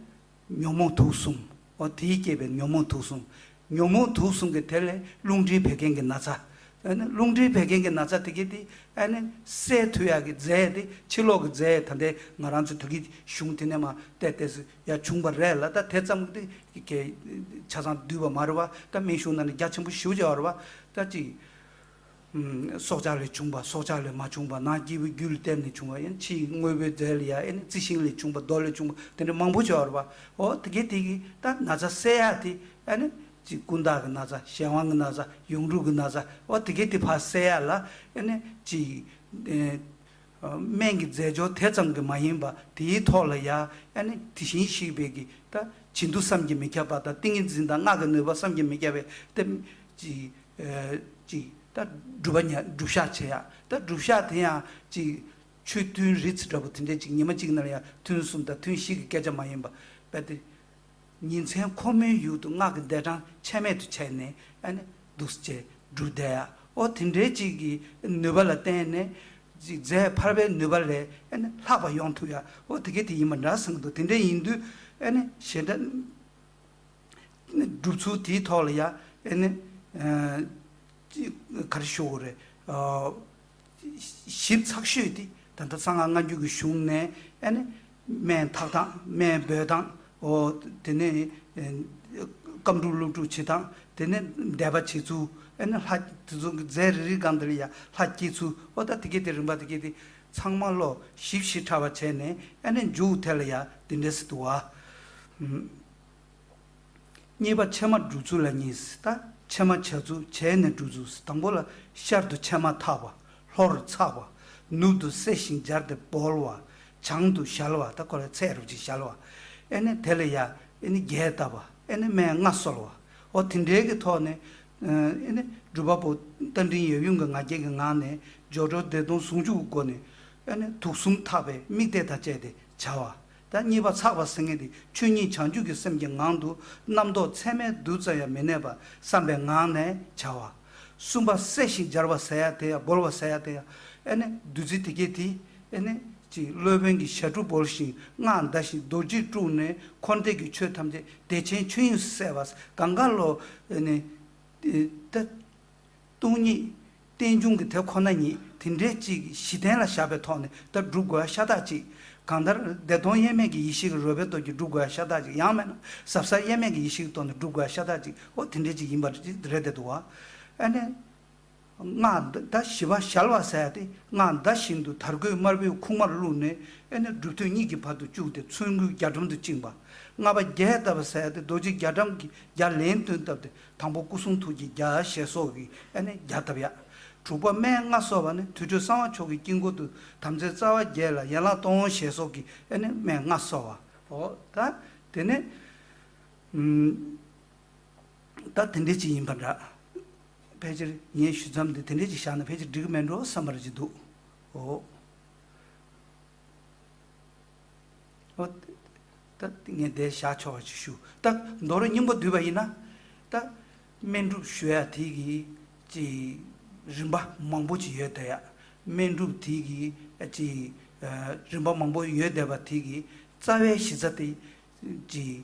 ཉོན་མོངས་དུག་གསུམ། འོ་དེས་བསྐྱེད་པའི་ཉོན་མོངས་དུག་གསུམ། ཉོན་མོངས་དུག་གསུམ་གྱི་དེ་ལས་རླུང་མཁྲིས་བད་ཀན་གྱི་ན་ཚ། ཨ་ནི་རླུང་མཁྲིས་བད་ཀན་གྱི་ན་ཚ་དེ་གའི་དེ་ཨ་ནི་སེལ་ཐུབ་ཡག་གི་རྫས་དེ་ཕྱི་ལོགས་ཀྱི་རྫས་ད་ལྟའི་ང་རང་ཚོ་ད་གིན་གཞུང་དེ་ནས་མར་བལྟས་བལྟས་སུ་ཡར་བྱུང་བ་རེད་ལ། ད་དེ་ཙམ་གྱིས་དེ་གའི་ཆ་ཚང་བསྡུས་པ་མ་རེད་བ། ད་སྨན་གཞུང་ནང་ནས་རྒྱ་ཆེན་པོ་ཞེ་པོ་ཅིག་ཡོད་རེད་བ། ད་ཅིག་ཨུམ། སྲོག་ཆགས་ལས་བྱུང་བ། སྲོག་ཆགས་ལས་མ་བྱུང་བ། ནང་སྐྱེས་བུའི་རྒྱུད་ལ་བརྟེན་ནས་བྱུང་བ། ཡང་ཕྱིའི་དངོས་པོའི་རྫས་ལ་ཡ་ཨེ་ནི་རྩི་ཤིང་ལས་བྱུང་བ། རྡོ་ལས་བྱུང་བ། དེ་འདྲ་མང་པོ་ཅིག་ཡོད་རེད་བ། འོ་དེ་གའི་དེ་གིས་ད་ན་ཚ་སེལ་ཡག་དེ་ཨེ་ནི་ཅིག་ཀུན་བརྟགས་ཀྱི་ན་ཚ། གཞན་དབང་གི་ན་ཚ། ཡོངས་གྲུབ་ཀྱི་ན་ཚ། འོ་དེ་གའི་དེ་ཕར་སེལ་ཡག་ལ་ཨེ་ནི་ཅིག་ཨེ། སྨན་གྱི་རྫས་སྦྱོར་དེ་ཙམ་གྱིས་མ་ཡིན་པ། དེའི་ཐོག་ལ་ཡ་ཨེ་ནི་དེ་བཞིན་གཤེགས་པའི་གི་ད་བྱིན་མཐུ་བསམ་གྱིས་མི་ཁྱབ་པ་དང་། ཏིང་ངེ་འཛིན་དང་སྔགས་ཀྱི་ནུས་པ་བསམ་གྱིས་མི་ཁྱབ་པའི་ཏེ་ཅིག་ཨེ་ཅིག་ད་སྒྲུབ་པ་ཉ་སྒྲུབ་ཤག་བྱེད་ཡག། ད་སྒྲུབ་ཤག་དེ་ཡང་ཅིག་ཆོས་ཐུན་རེ་ཚེ་འདྲ་པོ་དེ་འདྲས་ཅིག་ཉི་མ་གཅིག་ནང་ལ་ཡང་ཐུན་གསུམ་དང་ཐུན་བཞི་གི་སྐད་ཆ་མ་ཡིན་པ་རྦད་དེ། ཉིན་མཚན་ཁོ་མོའི་ཡུལ་དུ་སྔགས་ཀྱི་ཟློས་གྲངས་ཆད་མེད་དུ་བྱས་ནས་ཨ་ནི་འདུག་སེ་བྱས་སྒྲུབ་བསྡད་ཡག། འོ་དེ་འདྲའི་ཅིག་གི་ནུས་པ་ལ་བརྟེན་ནས་ཅིག་རྫས་ཕལ་པའི་ནུས་པ་ལས་ཨ་ནི་ལྷག་པ་ཡོང་ཐུབ་ཡག། འོ་དེ་གའི་དེ་ཡིན་པ་འདྲ་བསམ་གྱི་འདུག། དེ་འདྲ་ཡིན་དུས་ཨ་ནི་ཞེ་དྲག་སྒྲུབ་ཚུལ་དེའི་ཐོག་ལ་ཡ་ཨ་ནི་ཨ་ཅིག་ག་རེ་ཞུ་དགོས་རེད། ཨ་ཞིབ་ཚགས་ཤོས་དེ་ད་ལྟ་གསང་སྔགས་སྔ་འགྱུར་གྱི་གཞུང་ནས་ཨ་ནི་སྨན་འཐག་སྟངས། སྨན་འབོལ་སྟངས། འོ་དེ་ནས་ཨ་སྐམ་སྒྲུབ་བླུགས་སྒྲུབ་བྱེད་སྟངས། དེ་ནས་བཟླས་པ་བྱེད་ཚུལ། ཨ་ནི་ལྷ་དེ་ཚོ་གི་རྫས་རེ་རེའི་སྒང་དེ་ལ་ཡ་ལྷ་བསྐྱེད་ཚུལ། འོ་ད་དེ་གའི་དེ་རིམ་པ་དེ་གའི་དེ་ཚང་མ་ལོ་ཞིབ་ཞིབ་ཕྲ་བ་བྱས་ནས་ཨ་ནི་མཇུག་དེ་ལ་ཡ་དེ་འདྲས་སེ་འདུག་བ། ཨུམ། གཉིས་པ་ཕྱེ་མ་སྒྲུབ་ཚུལ་ལ་གཉིས། ད་ཕྱེ་མ་བྱ་ཚུལ། བྱས་ནས་སྒྲུབ་ཚུལ། དང་པོ་ལ་ཤར་དུ་ཕྱེ་མ་འཐག་པ། ལྷོར་ཚགས་པ། ནུབ་ཏུ་བསྲེ་ཞིང་སྦྱར་ཏེ་བོལ་བ། བྱང་དུ་བཞལ་བ། ད་ཁོ་ལ་ཚད་རུབ་ཅིག་བཞལ་བ། ཨེ་ནི་དེ་ལ་ཡ་ཨེ་ནི་རྒྱས་བཏབ་པ། ཨེ་ནི་སྨན་ལྔ་གསོལ་བ། འོ་དེ་འདྲའི་གི་ཐོག་ནས་ཨེ་ནི་སྒྲུབ་པ་པོ་རྟ་མགྲིན་ཡབ་ཡུམ་གྱི་ང་རྒྱལ་གྱི་ངང་ནས་སྦྱོར་སྒྲོལ་བདེ་སྟོང་ཟུང་འཇུག་གི་སྒོ་ནས་ཨེ་ནི་དུག་གསུམ་འཐག་པའི་དམིགས་གཏད་དང་བཅས་ཏེ་བྱ་བ། ད་གཉིས་པ་ཚགས་པ་ཟེར་མཁན་དེ་ཆོས་ཉིད་བྱང་ཆུབ་ཀྱི་སེམས་ཀྱི་ངང་དུ་རྣམ་རྟོག་ཚད་མའི་རྡུལ་ཙམ་ཡང་མི་གནས་པར་བསམ་པའི་ངང་ནས་བྱ་བ། གསུམ་པ་བསྲེ་ཞིང་སྦྱར་བ་ཟེར་ཡ་དེ་ཡང་བོལ་བ་ཟེར་ཡ་དེ་ཡང་ཨེ་ནི་བདུད་རྩི་དེ་གས་དེ་ཨེ་ནི་ཅིག་སློབ་དཔོན་གྱི་ཞབས་དྲུང་བོར་ཞིང་སྔགས་བཟླ་ཞིང་རྡོ་རྗེས་དཀྲུགས་ནས་འཁོར་འདས་ཀྱི་ཆོས་ཐམས་ཅད་བདེ་ཆེན་ཆོས་དབྱིངས་སུ་གསལ་བ། གང་ག་ལོ་ཨེ་ནི་ད། སྟོང་ཉིད། རྟེན་འབྱུང་གི་དེ་ཁོ་ན་ཉིད་དེ་འདྲའི་ཅིག་གཞི་རྟེན་ལ་བཞག་པའི་ཐོག་ནས་ད་སྒྲུབ་དགོས་ཡ་ཤ་སྟག་ཅིག། གང་ལྟར་བདེ་སྟོང་དབྱེར་མེད་ཀྱི་ཡེ་ཤེས་ཀྱི་རོལ་པའི་སྟོབས་ཀྱིས་སྒྲུབ་དགོས་ཡ་ཤ་སྟག་ཅིག། ཡང་མིན་ན་ཟབ་གསལ་དབྱེར་མེད་ཀྱི་ཡེ་ཤེས་ཀྱི་སྟོབས་ནས་སྒྲུབ་དགོས་ཡ་ཤ་སྟག་ཅིག། འོ་དེ་འདྲའི་ཅིག་ཡིན་པ་རེད་བསྡད་འདུག་བ། ཨ་ནི། སྔགས་ད་ཞི་བ་གཞལ་བ་ཟེར་ཡ་དེ་སྔགས་བཟླ་བཞིན་དུ་དར་གོས་དམར་པོའི་ཁུག་མར་བླུགས་ནས་ཨ་ནི་སྒྲུབ་ཐོད་གཉིས་ཀྱི་བར་དུ་བཅུག་སྟེ་ཚོན་སྐུད་རྒྱ་གྲམ་དུ་བཅིངས་པ། ལྔ་པ་རྒྱས་བཏབ་པ་ཟེར་ཡ་དེ་རྡོ་རྗེ་རྒྱ་གྲམ་གྱི་རྒྱ་ལན་བཏོན་བཏབ་སྟེ། དང་པོ་སྐུ་གསུང་ཐུགས་ཀྱི་རྒྱ་ཞེས་སོགས་ཀྱིས་ཨ་ནི་རྒྱ་བཏབ་ཡ། དྲུག་པ་སྨན་ལྔ་གསོལ་བ་ནི་དུར་ཁྲོད་གསང་བ་མཆོག་གི་དཀྱིལ་འཁོར་དུ་དམ་རྫས་རྩ་བ་བརྒྱད་ལ་ཡན་ལག་སྟོང་ཞེས་སོགས་ཀྱིས་ཨ་ནི་སྨན་ལྔ་གསོལ་བ། འོ་ད་དེ་ནས་ཨུམ། ད་དེ་འདྲས་ཅིག་ཡིན་པ་འདྲ། ཕལ་ཆེར་ངས་ཞུ་མཚམས་འདི་དེ་འདྲས་ཅིག་བཞག་ན་ཕལ་ཆེར་འགྲིག་གི་མེད་འགྲོ་བསམ་པ་རེ་ཅིག་འདུག། འོ། འོ། ད་ངས་འདིར་བཞག་ཆོག་པ་ཅིག་ཞུ། ད་མདོར་སྙིང་པོ་བསྡུས་པ་ཡིན་ན། ད་སྨན་སྒྲུབ་ཞུ་ཡ་དེ་གི་ཅིག་རིམ་པ་མང་པོ་ཅིག་ཡོད་བསྡད་ཡ། སྨན་སྒྲུབ་དེ་གི་ཅིག་རིམ་པ་མང་པོ་ཡོད་བསྡད་པ་དེ་གི་རྩ་བའི་གཞི་རྩ་དེ་ཅིག་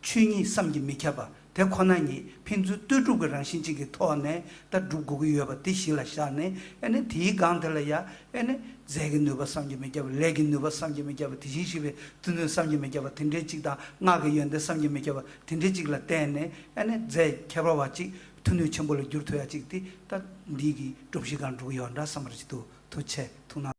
ཆོས་ཉིད་བསམ་གྱིས་མི་ཁྱབ་པ་དེ་ཁོ་ན་ཉིད་ཕན་ཚུན་ལྟོས་གྲུབ་ཀྱི་རང་བཞིན་གཅིག་གི་ཐོག་ནས་ད་སྒྲུབ་དགོས་ཀྱི་ཡོད་པ་དེ་གཞི་ལ་བཞག་ནས། ཨ་ནི་དེའི་སྒང་དེ་ལ་ཡ་ཨ་ནི་རྫས་ཀྱི་ནུས་པ་བསམ་གྱིས་མི་ཁྱབ་པ། ལས་ཀྱི་ནུས་པ་བསམ་གྱིས་མི་ཁྱབ་པ། དེ་བཞིན་གཤེགས་པའི་མཐུ་ནུས་བསམ་གྱིས་མི་ཁྱབ་པ་དེ་འདྲའི་གཅིག་དང་། སྔགས་ཀྱི་ཡོན་ཏན་བསམ་གྱིས་མི་ཁྱབ་པ་དེ་འདྲའི་གཅིག་ལ་བརྟེན་ནས། ཨ་ནི་རྫས་ཁྱད་པར་བ་གཅིག་མཐུ་ནུས་ཆེན་པོ་ལ་འགྱུར་ཐུབ་ཡ་གཅིག་དེ་ད་འདི་གི་སྒྲོམ་གཞི་སྒང་འགྲོ་གི་ཡོད་འདྲ་བསམ་པ་ཅིག་འདུག། ཐུགས་རྗེ་ཆེ། ཐུགས་སྣང་།